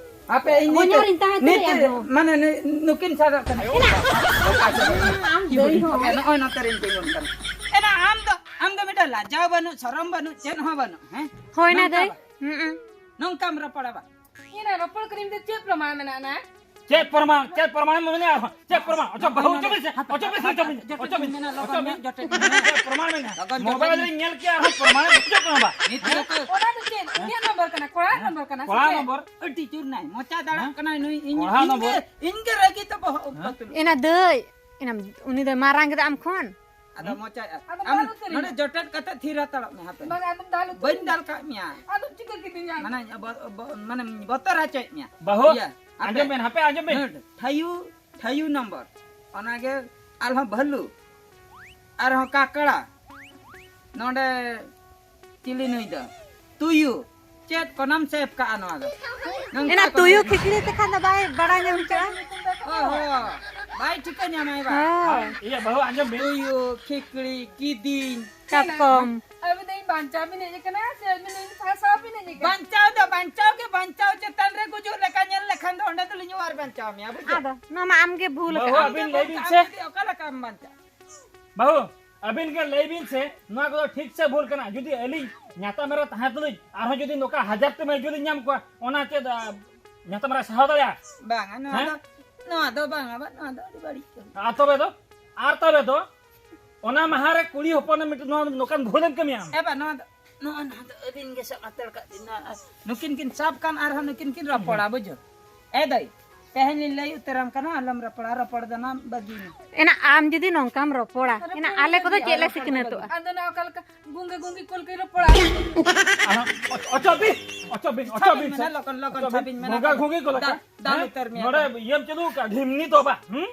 ᱟᱯᱮ ᱤᱧ ᱦᱚᱧᱦᱟᱨᱤᱧ ᱱᱤᱛᱚᱜ, ᱛᱟᱦᱮᱸ ᱛᱩᱞᱩᱡ ᱱᱤᱛᱚᱜ, ᱟᱢ ᱦᱚᱸ᱾ ᱢᱟᱱᱮ ᱱᱩ-, ᱱᱩᱠᱤᱱ ᱥᱟᱨᱚᱜ ᱠᱟᱱᱟ᱾ ᱮᱱᱟ᱾ ᱟᱢ ᱫᱟᱹᱭ ᱦᱚᱸ᱾ ᱱᱚᱜᱼᱚᱭ ᱱᱚᱛᱮ ᱨᱤᱧ ᱛᱤᱸᱜᱩᱱ ᱠᱟᱱᱟ᱾ ᱮᱱᱟ ᱟᱢ ᱫᱚ, ᱟᱢ ᱫᱚ ᱢᱤᱫᱴᱟᱝ ᱞᱟᱡᱟᱣ ᱵᱟᱹᱱᱩᱜ, ᱥᱚᱨᱚᱢ ᱵᱟᱹᱱᱩᱜ, ᱪᱮᱫ ᱦᱚᱸ ᱵᱟᱹᱱᱩᱜ, ᱦᱮᱸ? ᱦᱳᱭ ᱱᱟ ᱱᱚᱝᱠᱟ ᱫᱟᱹᱭ᱾ ᱵᱟ-, ᱦᱩᱸ᱾ ᱱᱚᱝᱠᱟᱢ ᱨᱚᱯᱚᱲᱟ ᱵᱟ? ᱤᱧ ᱨᱚᱯᱚᱲ ᱠᱟᱹᱱᱟᱹᱧ ᱫᱚ ᱪᱮᱫ ᱯᱨᱚᱢᱟᱱ ᱢᱮᱱᱟᱜᱼᱟ ᱱᱟ? ᱪᱮᱫ ᱯᱨᱚᱢᱟᱱ? ᱪᱮᱫ ᱯᱨᱚᱢᱟᱱ ᱢᱮᱱᱟᱜᱼᱟ? ᱪᱮᱫ ᱯᱨᱚᱢᱟᱱ? ᱚᱪᱚᱜ ᱵᱟᱹᱦᱩ, ᱚᱪᱚᱜ ᱢᱮᱥᱮ, ᱚᱪᱚᱜ ᱢᱮᱥᱮ, ᱚᱪᱚᱜ ᱢᱮᱥᱮ, ᱚᱪᱚᱜ ᱢᱮᱥᱮ᱾ ᱪᱮᱫ ᱯᱨᱚᱢᱟᱱ ᱢᱮᱱᱟᱜᱼᱟ? ᱞᱚᱜᱚᱱ ᱡᱚᱴᱮᱫ ᱢᱳᱵᱟᱭᱤᱞ ᱨᱤᱧ ᱧᱮᱞ ᱠᱮᱜᱼᱟ, ᱟᱨᱦᱚᱸ ᱯᱨᱚᱢᱟᱱ ᱵᱩᱡᱷᱟᱹᱜ ᱠᱟᱱᱟ ᱵᱟ? ᱱᱤᱛ ᱦᱮᱸ? ᱫᱚᱠᱚ ᱚᱱᱟ ᱫᱚ ᱪᱮᱫ? ᱤᱧᱟᱹᱜ ᱱᱚᱢᱵᱚᱨ ᱠᱟᱱᱟ, ᱠᱚᱲᱟ ᱱᱚᱢᱵᱚᱨ ᱠᱟᱱᱟ ᱥᱮ ᱠᱚᱲᱟ ᱪᱮᱫ? ᱱᱚᱢᱵᱚᱨ? ᱟᱹᱰᱤ ᱪᱩᱨ ᱱᱟᱭ, ᱢᱚᱪᱟ ᱫᱟᱲᱟᱜ ᱦᱮᱸ? ᱠᱟᱱᱟᱭ ᱱᱩᱭ, ᱤᱧ ᱠᱚᱲᱟ ᱜᱮ, ᱱᱚᱢᱵᱚᱨ? ᱤᱧ ᱜᱮ ᱨᱟᱹᱜᱤ ᱛᱮ ᱵᱚᱦᱚᱜ ᱩᱵ ᱦᱮᱸ? ᱠᱟᱹᱴᱩᱵ᱾ ᱮᱱᱟ ᱫᱟᱹᱭ, ᱮᱱᱟ ᱩᱱᱤ ᱫᱚᱭ ᱢᱟᱨᱟᱝ ᱠᱮᱫᱟ ᱟᱢ ᱠᱷᱚᱱ? ᱟᱫᱚ ᱦᱩᱸ? ᱢᱚᱪᱟᱭ, ᱟᱫᱚ ᱟᱢ ᱵᱟᱝ ᱩᱛᱟᱹᱨ ᱱᱚᱰᱮ ᱮᱱᱟ᱾ ᱡᱚᱴᱮᱫ ᱠᱟᱛᱮ ᱛᱷᱤᱨ ᱦᱟᱛᱟᱲᱚᱜ ᱢᱮ ᱦᱟᱯᱮ᱾ ᱵᱟᱝ, ᱟᱫᱚᱢ ᱫᱟᱞ ᱩᱛᱟᱹᱨ ᱵᱟᱹᱧ ᱮᱱᱟ᱾ ᱫᱟᱞ ᱠᱟᱜ ᱢᱮᱭᱟ᱾ ᱟᱫᱚᱢ ᱪᱤᱠᱟᱹ ᱠᱤᱫᱤᱧᱟ? ᱢᱟᱱᱮ ᱵᱚ-, ᱵᱚ-, ᱢᱟᱱᱮ ᱵᱚᱛᱚᱨ ᱦᱚᱪᱚᱭᱮᱫ ᱢᱮᱭᱟ᱾ ᱵᱟᱹᱦᱩ, ᱤᱭᱟᱹ, ᱦᱟᱯᱮ᱾ ᱟᱸᱡᱚᱢ ᱵᱮᱱ, ᱦᱟᱯᱮ, ᱟᱸᱡᱚᱢ ᱵᱮᱱ᱾ ᱱᱚᱰᱮ, ᱴᱷᱟᱭᱩ, ᱴᱷᱟᱭᱩ ᱱᱚᱢᱵᱚᱨ᱾ ᱚᱱᱟᱜᱮ ᱟᱨᱦᱚᱸ ᱵᱷᱟᱹᱞᱩ᱾ ᱟᱨᱦᱚᱸ ᱠᱟᱠᱲᱟ᱾ ᱱᱚᱰᱮ ᱪᱤᱞᱤ ᱱᱩᱭ ᱫᱚ? ᱛᱩᱭᱩ᱾ ᱪᱮᱫ ᱠᱚᱱᱟᱢ ᱥᱮᱵᱷ ᱠᱟᱜᱼᱟ ᱱᱚᱣᱟ ᱫᱚ? ᱱᱚᱝᱠᱟ ᱮᱱᱟ ᱠᱚ ᱛᱩᱭᱩ ᱢᱮᱱᱟ᱾ ᱠᱷᱤᱠᱲᱤ ᱛᱮᱠᱷᱟᱱ ᱫᱚ ᱵᱟᱭ ᱵᱟᱲᱟᱭ ᱧᱟᱢ ᱠᱮᱜᱼᱟ᱾ ᱚ ᱦᱚᱸ᱾ ᱟᱡ ᱴᱷᱤᱠᱟᱹ ᱧᱟᱢᱟᱭ ᱵᱟ᱾ ᱦᱳᱭ᱾ ᱤᱭᱟᱹ ᱵᱟᱹᱦᱩ, ᱟᱸᱡᱚᱢ ᱵᱤᱱ᱾ ᱛᱩᱭᱩ, ᱠᱷᱤᱠᱲᱤ, ᱠᱤᱫᱤᱧ᱾ ᱠᱟᱴᱠᱚᱢ᱾ ᱟᱹᱵᱤᱱ ᱫᱚ ᱤᱧ ᱵᱟᱧᱪᱟᱣ ᱵᱤᱱ ᱦᱮᱡ ᱟᱠᱟᱱᱟ ᱥᱮ ᱟᱹᱵᱤᱱ ᱫᱚ ᱤᱧ ᱯᱷᱟᱸᱥᱟᱣ ᱵᱤᱱ ᱦᱮᱡ ᱟᱠᱟᱱᱟ? ᱵᱟᱧᱪᱟᱣ ᱫᱚ ᱵᱟᱧᱪᱟᱣ ᱜᱮ, ᱵᱟᱧᱪᱟᱣ ᱪᱮᱛᱟᱱ ᱨᱮ ᱜᱩᱡᱩᱜ ᱞᱮᱠᱟ ᱧᱮᱞ ᱞᱮᱠᱷᱟᱱ ᱫᱚ ᱚᱸᱰᱮ ᱫᱚᱞᱤᱧ ᱚᱣᱟᱨ ᱵᱟᱧᱪᱟᱣ ᱢᱮᱭᱟ, ᱵᱩᱡᱷᱟᱹᱣ? ᱟᱫᱚ ᱱᱚᱣᱟ ᱢᱟ ᱟᱢ ᱜᱮ ᱵᱷᱩᱞ ᱵᱟᱹᱦᱩ, ᱟᱠᱟᱫ᱾ ᱟᱹᱵᱤᱱ ᱞᱟᱹᱭ ᱵᱤᱱ ᱥᱮ᱾ ᱟᱢ ᱡᱩᱫᱤ ᱚᱠᱟ ᱞᱮᱠᱟᱢ ᱵᱟᱧᱪᱟᱣ? ᱵᱟᱹᱦᱩ, ᱟᱹᱵᱤᱱ ᱜᱮ ᱞᱟᱹᱭ ᱵᱤᱱ ᱥᱮ, ᱱᱚᱣᱟ ᱠᱚᱫᱚ ᱴᱷᱤᱠ ᱥᱮ ᱵᱷᱩᱞ ᱠᱟᱱᱟ? ᱡᱩᱫᱤ ᱟᱹᱞᱤᱧ ᱧᱟᱛᱟᱢ ᱮᱨᱟ ᱛᱟᱦᱮᱸ ᱛᱩᱞᱩᱡ ᱟᱨᱦᱚᱸ ᱡᱩᱫᱤ ᱱᱚᱝᱠᱟ ᱦᱟᱡᱟᱨ ᱴᱤ ᱢᱟᱹᱭᱡᱩ ᱞᱤᱧ ᱧᱟᱢ ᱠᱚᱣᱟ, ᱚᱱᱟ ᱪᱮᱫ, ᱟ, ᱧᱟᱛᱟᱢ ᱮᱨᱟ ᱥᱟᱦᱟᱣ ᱫᱟᱲᱮᱭᱟᱜᱼᱟ? ᱵᱟᱝᱟ, ᱱᱚᱣᱟ ᱦᱮᱸ? ᱫᱚ, ᱱᱚᱣᱟ ᱫᱚ ᱵᱟᱝᱟ ᱵᱟ, ᱱᱚᱣᱟ ᱫᱚ ᱟᱹᱰᱤ ᱵᱟᱹᱲᱤᱡ ᱠᱟᱹᱢᱤ᱾ ᱟᱨ ᱛᱚᱵᱮ ᱫᱚ, ᱟᱨ ᱛᱚᱵᱮ ᱫᱚ, ᱚᱱᱟ ᱢᱟᱦᱟ ᱨᱮ ᱠᱩᱲᱤ ᱦᱚᱯᱚᱱ ᱢᱤᱫᱴᱮᱱ ᱱᱚᱣᱟ ᱱᱚᱝᱠᱟᱱ ᱵᱷᱩᱞᱮᱢ ᱠᱟᱹᱢᱤᱭᱟ ᱟᱢ᱾ ᱮ ᱵᱟ, ᱱᱚᱣᱟ ᱫᱚ, ᱱᱚᱣᱟ, ᱱᱚᱣᱟ ᱫᱚ ᱟᱹᱵᱤᱱ ᱜᱮ ᱥᱟᱵ ᱦᱟᱛᱟᱲ ᱠᱟᱜ ᱵᱤᱱ, ᱱᱚᱣᱟ, ᱱᱩᱠᱤᱱ ᱠᱤᱱ ᱥᱟᱵ ᱠᱟᱱ ᱟᱨᱦᱚᱸ ᱱᱩᱠᱤᱱ ᱠᱤᱱ ᱨᱚᱯᱚᱲᱟ, ᱵᱩᱡᱷᱟᱹᱣ? ᱮ ᱫᱟᱹᱭ, ᱛᱮᱦᱮᱧ ᱞᱤᱧ ᱞᱟᱹᱭ ᱩᱛᱟᱹᱨᱟᱢ ᱠᱟᱱᱟ, ᱟᱞᱚᱢ ᱨᱚᱯᱚᱲᱟ, ᱨᱚᱯᱚᱲ ᱫᱚ ᱱᱟ ᱵᱟᱹᱜᱤ ᱢᱮ᱾ ᱮᱱᱟ ᱟᱢ ᱡᱩᱫᱤ ᱱᱚᱝᱠᱟᱢ ᱨᱚᱯᱚᱲᱟ, ᱮᱱᱟ ᱟᱞᱮ ᱠᱚᱫᱚ ᱪᱮᱫ ᱞᱮ ᱥᱤᱠᱷᱱᱟᱹᱛᱚᱜᱼᱟ? ᱟᱫᱚ ᱱᱟ ᱚᱠᱟ ᱞᱮᱠᱟ ᱜᱩᱝᱜᱟᱹ ᱜᱩᱝᱜᱤ ᱠᱚᱞ ᱠᱚ ᱨᱚᱯᱚᱲᱟ? ᱟᱦᱟ, ᱚᱪᱚᱜ ᱵᱤᱱ, ᱚᱪᱚᱜ ᱵᱤᱱ, ᱚᱪᱚᱜ ᱵᱤᱱ ᱥᱮ᱾ ᱢᱮᱱᱟ, ᱞᱚᱜᱚᱱ, ᱞᱚᱜᱚᱱ ᱚᱪᱚᱜ ᱵᱤᱱ᱾ ᱥᱟᱵᱤᱱ ᱢᱮᱱᱟ᱾ ᱜᱩᱝᱜᱟᱹ ᱜᱩᱝᱜᱤ ᱠᱚ ᱞᱮᱠᱟ᱾ ᱫᱟ-, ᱫᱟᱞ ᱦᱮᱸ? ᱩᱛᱟᱹᱨ ᱢᱮᱭᱟ ᱱᱚᱰᱮ ᱠᱚ᱾ ᱤᱭᱟᱹᱢ ᱪᱟᱹᱞᱩ ᱠᱟᱜᱼᱟ, ᱰᱷᱤᱢᱱᱤ ᱛᱚ ᱵᱟ, ᱦᱩᱸ?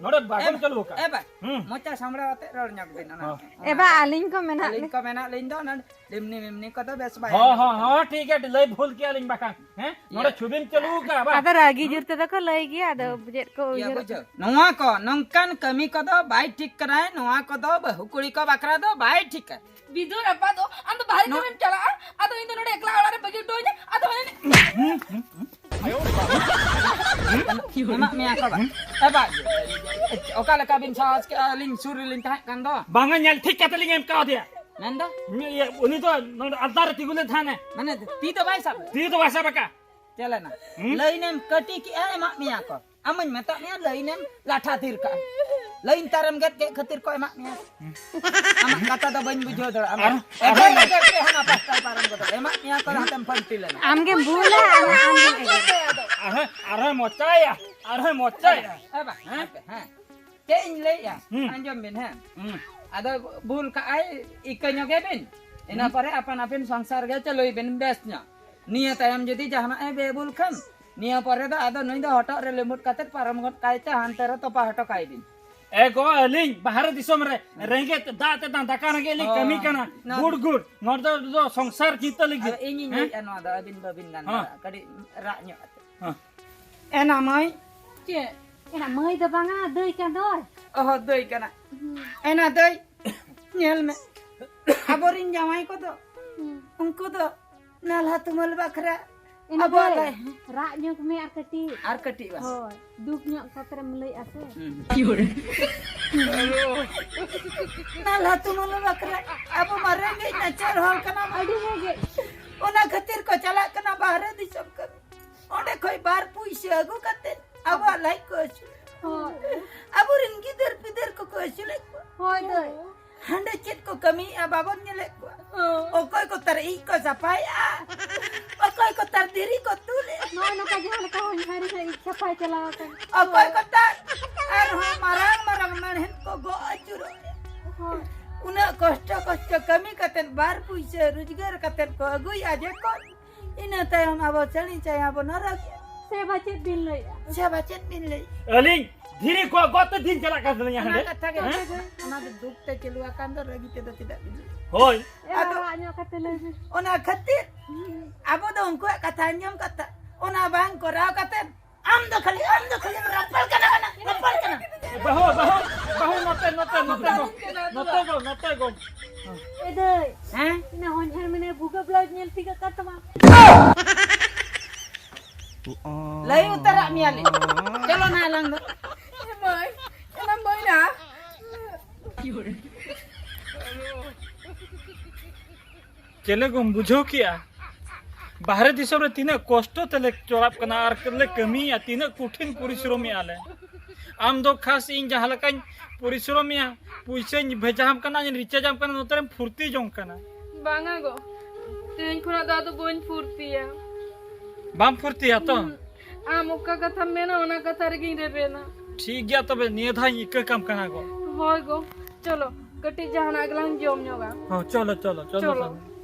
ᱱᱚᱰᱮ ᱵᱟᱵᱚᱱ ᱮ ᱵᱟ, ᱪᱟᱹᱞᱩ ᱠᱟᱜᱼᱟ᱾ ᱮ ᱵᱟ, ᱦᱩᱸ᱾ ᱢᱚᱪᱟ ᱥᱟᱢᱲᱟᱣ ᱟᱛᱮ ᱨᱚᱲ ᱧᱚᱜ ᱵᱤᱱ ᱚᱱᱟ᱾ ᱦᱚᱸ᱾ ᱮ ᱵᱟ, ᱟᱹᱞᱤᱧ ᱠᱚ ᱢᱮᱱᱟᱜ ᱟᱹᱞᱤᱧ ᱞᱤᱧ᱾ ᱠᱚ ᱢᱮᱱᱟᱜ ᱞᱤᱧ ᱫᱚ, ᱚᱱᱟ ᱰᱤᱢᱱᱤ ᱢᱤᱢᱱᱤ ᱠᱚᱫᱚ ᱵᱮᱥ ᱵᱟᱭ ᱦᱚᱸ, ᱟᱸᱡᱚᱢᱚᱜ ᱦᱚᱸ, ᱠᱟᱱᱟ᱾ ᱦᱚᱸ, ᱴᱷᱤᱠ ᱜᱮᱭᱟ, ᱞᱟᱹᱭ ᱵᱷᱩᱞ ᱠᱮᱜᱼᱟ ᱞᱤᱧ ᱵᱟᱠᱷᱟᱱ᱾ ᱦᱮᱸ? ᱱᱚᱰᱮ ᱤᱭᱟᱹ᱾ ᱪᱷᱩᱵᱤᱢ ᱪᱟᱹᱞᱩ ᱠᱟᱜᱼᱟ ᱵᱟ? ᱟᱫᱚ ᱨᱟᱹᱜᱤ ᱦᱩᱸ? ᱡᱳᱨ ᱛᱮᱫᱚ ᱠᱚ ᱞᱟᱹᱭ ᱜᱮᱭᱟ, ᱟᱫᱚ ᱦᱩᱸ᱾ ᱪᱮᱫ ᱠᱚ ᱤᱭᱟᱹ ᱩᱭᱦᱟᱹᱨ ᱵᱩᱡᱷᱟᱹᱣ᱾ ᱱᱚᱣᱟ ᱠᱚ, ᱱᱚᱝᱠᱟᱱ ᱠᱟᱹᱢᱤ ᱠᱚᱫᱚ ᱵᱟᱭ ᱴᱷᱤᱠ ᱠᱟᱱᱟᱭ, ᱱᱚᱣᱟ ᱠᱚᱫᱚ ᱵᱟᱹᱦᱩ ᱠᱩᱲᱤ ᱠᱚ ᱵᱟᱠᱷᱨᱟ ᱫᱚ ᱵᱟᱭ ᱴᱷᱤᱠᱟ᱾ ᱵᱤᱫᱩᱨ ᱟᱯᱟ ᱫᱚ, ᱟᱢ ᱫᱚ ᱵᱟᱦᱨᱮ ᱱᱚ- ᱠᱟᱹᱢᱤᱢ ᱪᱟᱞᱟᱜᱼᱟ, ᱟᱫᱚ ᱤᱧ ᱫᱚ ᱱᱚᱰᱮ ᱮᱠᱞᱟ ᱚᱲᱟᱜ ᱨᱮ ᱵᱟᱹᱜᱤ ᱦᱚᱴᱚ ᱟᱹᱧᱟ, ᱟᱫᱚ ᱦᱟᱱᱮ ᱦᱩᱸ, ᱦᱩᱸ, ᱦᱩᱸ᱾ ᱮᱢᱟᱜ ᱢᱮᱭᱟ ᱠᱚ ᱵᱟᱝ? ᱮ ᱵᱟ, ᱚᱠᱟ ᱞᱮᱠᱟ ᱵᱤᱱ ᱥᱟᱦᱟᱡᱽ ᱠᱮᱜᱼᱟ? ᱟᱹᱞᱤᱧ ᱥᱩᱨ ᱨᱮᱞᱤᱧ ᱛᱟᱦᱮᱸ ᱠᱟᱱ ᱫᱚ᱾ ᱵᱟᱝᱟ, ᱧᱮᱞ ᱴᱷᱤᱠ ᱠᱟᱛᱮ ᱞᱤᱧ ᱮᱢ ᱠᱟᱣᱫᱮᱭᱟ᱾ ᱢᱮᱱᱫᱚ? ᱤᱭᱟᱹ, ᱩᱱᱤ ᱫᱚ ᱱᱚᱰᱮ ᱟᱞᱛᱟ ᱨᱮ ᱛᱤᱸᱜᱩ ᱞᱮᱱ ᱛᱟᱦᱮᱱᱮ᱾ ᱢᱟᱱᱮ ᱛᱤ ᱫᱚ ᱵᱟᱭ ᱥᱟᱵ? ᱛᱤ ᱫᱚ ᱵᱟᱭ ᱥᱟᱵ ᱟᱠᱟᱫ᱾ ᱪᱮᱫ ᱞᱮᱱᱟ? ᱦᱩᱸ? ᱞᱟᱹᱭᱤᱱ ᱮᱢ ᱠᱟᱹᱴᱤ ᱠᱮᱜᱼᱟ, ᱮᱢᱟᱜ ᱢᱮᱭᱟ ᱠᱚ᱾ ᱟᱢᱟᱧ ᱢᱮᱛᱟᱜ ᱢᱮᱭᱟ, ᱞᱟᱹᱭᱤᱱ ᱮᱢ ᱞᱟᱴᱷᱟ ᱛᱷᱤᱨ ᱠᱟᱜᱼᱟ᱾ ᱞᱟᱹᱭᱤᱱ ᱛᱟᱨᱮᱢ ᱜᱮᱫ ᱠᱮᱫ ᱠᱷᱟᱹᱛᱤᱨ ᱠᱚ ᱮᱢᱟᱜ ᱢᱮᱭᱟ᱾ ᱟᱢᱟᱜ ᱠᱟᱛᱷᱟ ᱫᱚ ᱵᱟᱹᱧ ᱵᱩᱡᱷᱟᱹᱣ ᱫᱟᱲᱮᱭᱟᱜᱼᱟ᱾ ᱟᱨ, ᱟᱢᱟᱜ ᱟᱨ, ᱮᱵᱷᱮᱱ ᱮᱵᱷᱮᱱ ᱛᱮ ᱦᱟᱱᱟ ᱯᱟᱥᱴᱟ ᱯᱟᱨᱚᱢ ᱜᱚᱫᱚᱜ᱾ ᱮᱢᱟᱜ ᱢᱮᱭᱟ ᱠᱚ, ᱦᱟᱱᱛᱮᱢ ᱯᱷᱟᱹᱱᱴᱤ ᱞᱮᱱᱟ᱾ ᱟᱢᱜᱮᱢ ᱵᱷᱩᱞᱟ, ᱟᱨ ᱟᱢᱜᱮᱢ ᱮᱜᱮᱨᱟ᱾ ᱟᱨᱦᱚᱸ, ᱟᱨᱦᱚᱸ ᱢᱚᱪᱟᱭᱟ, ᱟᱨᱦᱚᱸ ᱢᱚᱪᱟᱭᱟ᱾ ᱦᱮᱸ ᱵᱟ, ᱦᱮᱸ᱾ ᱦᱮᱸ᱾ ᱪᱮᱫ ᱤᱧ ᱞᱟᱹᱭᱮᱜᱼᱟ? ᱦᱩᱸ᱾ ᱟᱸᱡᱚᱢ ᱵᱤᱱ, ᱦᱮᱸ᱾ ᱦᱩᱸ᱾ ᱟᱫᱚ ᱵᱷᱩᱞ ᱠᱟᱜᱼᱟᱭ, ᱤᱠᱟᱹ ᱧᱚᱜᱮ ᱵᱤᱱ᱾ ᱤᱱᱟᱹ ᱦᱩᱸ᱾ ᱯᱚᱨᱮ ᱟᱯᱟᱱ ᱟᱹᱯᱤᱱ ᱥᱚᱝᱥᱟᱨ ᱜᱮ ᱪᱟᱹᱞᱩᱭ ᱵᱤᱱ ᱵᱮᱥ ᱧᱚᱜ᱾ ᱱᱤᱭᱟᱹ ᱛᱟᱭᱚᱢ ᱡᱩᱫᱤ ᱡᱟᱦᱟᱱᱟᱜ ᱮ ᱵᱮᱵᱩᱞ ᱠᱷᱟᱱ, ᱱᱤᱭᱟᱹ ᱯᱚᱨᱮ ᱫᱚ ᱟᱫᱚ ᱱᱩᱭ ᱫᱚ ᱦᱚᱴᱚᱜ ᱨᱮ ᱞᱤᱢᱩᱴ ᱠᱟᱛᱮ ᱯᱟᱨᱚᱢ ᱜᱚᱫ ᱠᱟᱭ ᱛᱮ ᱦᱟᱱᱛᱮ ᱨᱮ ᱛᱚᱯᱟ ᱦᱚᱴᱚ ᱠᱟᱭ ᱵᱤᱱ᱾ ᱮ ᱜᱚ, ᱟᱹᱞᱤᱧ ᱵᱟᱦᱨᱮ ᱫᱤᱥᱚᱢ ᱨᱮ ᱦᱮᱸ᱾ ᱨᱮᱸᱜᱮᱡ ᱫᱟᱜ ᱛᱮ ᱫᱟᱜ ᱫᱟᱠᱟ ᱨᱮᱸᱜᱮᱡ ᱞᱤᱧ ᱚ, ᱠᱟᱹᱢᱤ ᱠᱟᱱᱟ᱾ ᱱᱚᱣᱟ ᱜᱩᱲ ᱜᱩᱲ᱾ ᱱᱚᱣᱟ ᱫᱚ, ᱫᱚ ᱥᱚᱝᱥᱟᱨ ᱪᱤᱱᱛᱟᱹ ᱞᱟᱹᱜᱤᱫ᱾ ᱟᱨ ᱤᱧᱤᱧ ᱦᱮᱸ? ᱞᱟᱹᱭᱮᱫᱼᱟ, ᱱᱚᱣᱟ ᱫᱚ ᱟᱹᱵᱤᱱ ᱵᱟᱹᱵᱤᱱ ᱜᱟᱱ ᱦᱮᱸ᱾ ᱫᱟᱲᱮᱭᱟᱜᱼᱟ᱾ ᱠᱟᱹᱴᱤᱡ ᱨᱟᱜ ᱧᱚᱜ ᱟᱛᱮ᱾ ᱦᱮᱸ᱾ ᱮᱱᱟ ᱢᱟᱹᱭ᱾ ᱪᱮᱫ? ᱮᱱᱟ ᱢᱟᱹᱭ ᱫᱚ ᱵᱟᱝᱟ, ᱫᱟᱹᱭ ᱠᱟᱱ ᱫᱚᱭ᱾ ᱚᱦᱚ, ᱫᱟᱹᱭ ᱠᱟᱱᱟ᱾ ᱮᱱᱟ ᱫᱟᱹᱭ, ᱧᱮᱞ ᱢᱮ, ᱟᱵᱚᱨᱤᱱ ᱡᱟᱶᱟᱭ ᱠᱚᱫᱚ, ᱦᱩᱸ᱾ ᱩᱱᱠᱩ ᱫᱚ ᱱᱟᱞᱦᱟ ᱛᱩᱢᱟᱹᱞ ᱵᱟᱠᱷᱨᱟ ᱮᱱᱟ ᱟᱵᱚᱣᱟᱜ ᱫᱟᱹᱭ, ᱞᱟᱭ- ᱨᱟᱜ ᱧᱚᱜ ᱢᱮ ᱟᱨ ᱠᱟᱹᱴᱤᱡ᱾ ᱟᱨ ᱠᱟᱹᱴᱤᱡ ᱵᱟᱝ᱾ ᱦᱳᱭ, ᱫᱩᱠ ᱧᱚᱜ ᱠᱟᱛᱮᱢ ᱞᱟᱹᱭᱮᱜᱼᱟ ᱥᱮ᱾ ᱦᱩᱸ᱾ ᱱᱟᱞᱦᱟ ᱛᱩᱢᱟᱹᱞ ᱵᱟᱠᱷᱨᱟ ᱟᱵᱚ ᱢᱟ ᱨᱮᱸᱜᱮᱡ ᱱᱟᱪᱟᱨ ᱦᱚᱲ ᱠᱟᱱᱟ ᱵᱚᱱ᱾ ᱟᱹᱰᱤ ᱨᱮᱸᱜᱮᱡ᱾ ᱚᱱᱟ ᱠᱷᱟᱹᱛᱤᱨ ᱠᱚ ᱪᱟᱞᱟᱜ ᱠᱟᱱᱟ ᱵᱟᱦᱨᱮ ᱫᱤᱥᱚᱢ ᱠᱟᱹᱢᱤ᱾ ᱚᱸᱰᱮ ᱠᱷᱚᱡ ᱵᱟᱨ ᱯᱩᱭᱥᱟᱹ ᱟᱹᱜᱩ ᱠᱟᱛᱮ ᱟᱵᱚᱣᱟᱜ ᱞᱟᱡ ᱠᱚ ᱟᱹᱥᱩᱞ᱾ ᱦᱳᱭ᱾ ᱟᱵᱚᱨᱮᱱ ᱜᱤᱫᱟᱹᱨ ᱯᱤᱫᱟᱹᱨ ᱠᱚᱠᱚ ᱟᱹᱥᱩᱞᱮᱫ ᱠᱚᱣᱟ᱾ ᱦᱳᱭ ᱫᱟᱹᱭ᱾ ᱦᱟᱸᱰᱮ ᱪᱮᱫ ᱠᱚ ᱠᱟᱹᱢᱤᱭᱮᱫᱼᱟ ᱵᱟᱵᱚᱱ ᱧᱮᱞᱮᱫ ᱠᱚᱣᱟ? ᱦᱳᱭ᱾ ᱚᱠᱚᱭ ᱠᱚ ᱛᱟᱨ ᱤᱡ ᱠᱚ ᱥᱟᱯᱷᱟᱭᱮᱫᱼᱟ, ᱚᱠᱚᱭ ᱠᱚ ᱛᱟᱨ ᱫᱷᱤᱨᱤ ᱠᱚ ᱛᱩᱞᱮᱫᱼᱟ᱾ ᱱᱚᱜᱼᱚᱭ ᱱᱚᱝᱠᱟ ᱡᱟᱦᱟᱸ ᱞᱮᱠᱟ ᱦᱚᱧᱦᱟᱨᱤ ᱦᱚᱸ ᱤᱡ ᱥᱟᱯᱷᱟᱭ ᱪᱟᱞᱟᱣ ᱟᱠᱟᱱ᱾ ᱚᱠᱚᱭ ᱠᱚ ᱛᱟᱨ ᱟᱨᱦᱚᱸ ᱢᱟᱨᱟᱝ ᱢᱟᱨᱟᱝ ᱢᱮᱬᱦᱮᱫ ᱠᱚ ᱜᱚᱜ ᱟᱹᱪᱩᱨᱚᱜᱼᱟ᱾ ᱦᱳᱭ᱾ ᱩᱱᱟᱹᱜ ᱠᱚᱥᱴᱚ ᱠᱚᱥᱴᱚ ᱠᱟᱹᱢᱤ ᱠᱟᱛᱮᱫ ᱵᱟᱨ ᱯᱩᱭᱥᱟᱹ ᱨᱳᱡᱽᱜᱟᱨ ᱠᱟᱛᱮᱫ ᱠᱚ ᱟᱹᱜᱩᱭᱟ ᱡᱚᱠᱷᱚᱱ, ᱤᱱᱟᱹ ᱛᱟᱭᱚᱢ ᱟᱵᱚ ᱪᱟᱹᱲᱤ ᱪᱟᱭᱟ ᱵᱚ ᱱᱚᱨᱚᱠ᱾ ᱥᱮ ᱵᱟ ᱪᱮᱫ ᱵᱤᱱ ᱞᱟᱹᱭᱮᱜᱼᱟ? ᱥᱮ ᱵᱟ ᱪᱮᱫ ᱵᱤᱱ ᱞᱟᱹᱭ? ᱟᱹᱞᱤᱧ ᱫᱷᱤᱨᱤ ᱠᱚ ᱜᱚᱜ ᱛᱮ ᱫᱤᱱ ᱪᱟᱞᱟᱜ ᱠᱟᱱ ᱛᱟᱹᱞᱤᱧᱟ ᱚᱱᱟ ᱦᱟᱸᱰᱮ᱾ ᱠᱟᱛᱷᱟ ᱜᱮ ᱦᱮᱸ? ᱞᱟᱹᱭ ᱵᱤᱱ᱾ ᱚᱱᱟ ᱫᱚ ᱫᱩᱠ ᱛᱮ ᱪᱟᱹᱞᱩ ᱟᱠᱟᱱ ᱫᱚ, ᱨᱟᱹᱜᱤ ᱛᱮᱫᱚ ᱪᱮᱫᱟᱜ ᱵᱤᱱ ᱞᱟᱹᱭᱟ? ᱦᱳᱭ᱾ ᱮ ᱟᱫᱚ ᱵᱟᱵᱟ, ᱧᱚᱜ ᱠᱟᱛᱮ ᱞᱟᱹᱭ ᱵᱤᱱ᱾ ᱚᱱᱟ ᱠᱷᱟᱹᱛᱤᱨ ᱟᱵᱚ ᱫᱚ ᱩᱱᱠᱩᱣᱟᱜ ᱠᱟᱛᱷᱟ ᱟᱸᱡᱚᱢ ᱠᱟᱛᱮ, ᱚᱱᱟ ᱵᱟᱝ ᱠᱚᱨᱟᱣ ᱠᱟᱛᱮ, ᱟᱢ ᱫᱚ ᱠᱷᱟᱹᱞᱤ, ᱟᱢ ᱫᱚ ᱠᱷᱟᱹᱞᱤ ᱨᱟᱯᱟᱞ ᱠᱟᱱᱟ, ᱠᱟᱱᱟ, ᱨᱟᱯᱟᱞ ᱠᱟᱱᱟ᱾ ᱵᱟᱹᱦᱩ, ᱵᱟᱹᱦᱩ, ᱵᱟᱹᱦᱩ, ᱱᱚᱛᱮ, ᱱᱚᱛᱮ, ᱱᱚᱛᱮ ᱜᱚ, ᱱᱚᱛᱮ ᱜᱚ, ᱱᱚᱛᱮ ᱜᱚ᱾ ᱮ ᱫᱟᱹᱭ, ᱦᱮᱸ? ᱤᱱᱟᱹ ᱦᱚᱧᱦᱟᱨ ᱢᱮᱱᱟᱭ ᱵᱷᱩᱜᱟᱹᱜ blouse ᱧᱮᱞ ᱴᱷᱤᱠ ᱟᱠᱟᱫ ᱛᱟᱢᱟ᱾ ᱞᱟᱹᱭ ᱩᱛᱟᱹᱨᱟᱜ ᱢᱮᱭᱟᱞᱮ᱾ ᱪᱚᱞᱚ ᱱᱟ ᱟᱞᱟᱝ ᱫᱚ᱾ ᱮ ᱢᱟᱹᱭ, ᱮᱱᱟᱢ ᱵᱟᱹᱭᱱᱟ᱾ ᱪᱮᱞᱮ ᱜᱚᱢ ᱵᱩᱡᱷᱟᱹᱣ ᱠᱮᱜᱼᱟ? ᱵᱟᱦᱨᱮ ᱫᱤᱥᱚᱢ ᱨᱮ ᱛᱤᱱᱟᱹᱜ ᱠᱚᱥᱴᱚ ᱛᱮᱞᱮ ᱪᱚᱲᱟᱜ ᱠᱟᱱᱟ ᱟᱨ ᱞᱮ ᱠᱟᱹᱢᱤᱭᱮᱜᱼᱟ, ᱛᱤᱱᱟᱹᱜ ᱠᱚᱴᱷᱤᱱ ᱯᱚᱨᱤᱥᱨᱚᱢᱮᱜᱼᱟ ᱞᱮ᱾ ᱟᱢ ᱫᱚ ᱠᱷᱟᱥ ᱤᱧ ᱡᱟᱦᱟᱸ ᱞᱮᱠᱟᱧ ᱯᱚᱨᱤᱥᱨᱚᱢᱮᱜᱼᱟ, ᱯᱩᱭᱥᱟᱹᱧ ᱵᱷᱮᱡᱟ ᱟᱢ ᱠᱟᱱᱟ, ᱤᱧ recharge ᱟᱢ ᱠᱟᱱᱟ, ᱱᱚᱛᱮ ᱨᱮᱢ ᱯᱷᱩᱨᱛᱤ ᱡᱚᱝ ᱠᱟᱱᱟ᱾ ᱵᱟᱝᱟ ᱜᱚ, ᱛᱮᱦᱮᱧ ᱠᱷᱚᱱᱟᱜ ᱫᱚ ᱟᱫᱚ ᱵᱟᱹᱧ ᱯᱷᱩᱨᱛᱤᱭᱟ᱾ ᱵᱟᱢ ᱯᱷᱩᱨᱛᱤᱭᱟ ᱛᱚ? ᱦᱩᱸ, ᱟᱢ ᱚᱠᱟ ᱠᱟᱛᱷᱟᱢ ᱢᱮᱱᱟ, ᱚᱱᱟ ᱠᱟᱛᱷᱟ ᱨᱮᱜᱤᱧ ᱨᱮᱵᱮᱱᱟ᱾ ᱴᱷᱤᱠ ᱜᱮᱭᱟ, ᱛᱚᱵᱮ ᱱᱤᱭᱟᱹ ᱫᱷᱟᱣ ᱤᱧ ᱤᱠᱟᱹ ᱠᱟᱢ ᱠᱟᱱᱟ ᱜᱚ᱾ ᱦᱳᱭ ᱜᱚ, ᱪᱚᱞᱚ ᱠᱟᱹᱴᱤᱡ ᱡᱟᱦᱟᱱᱟᱜ ᱜᱮᱞᱟᱝ ᱡᱚᱢ ᱧᱚᱜᱟ᱾ ᱦᱚᱸ, ᱪᱚᱞᱚ, ᱪᱚᱞᱚ, ᱪᱚᱞᱚ, ᱪᱚᱞᱚ᱾ ᱛᱟᱦᱞᱮ᱾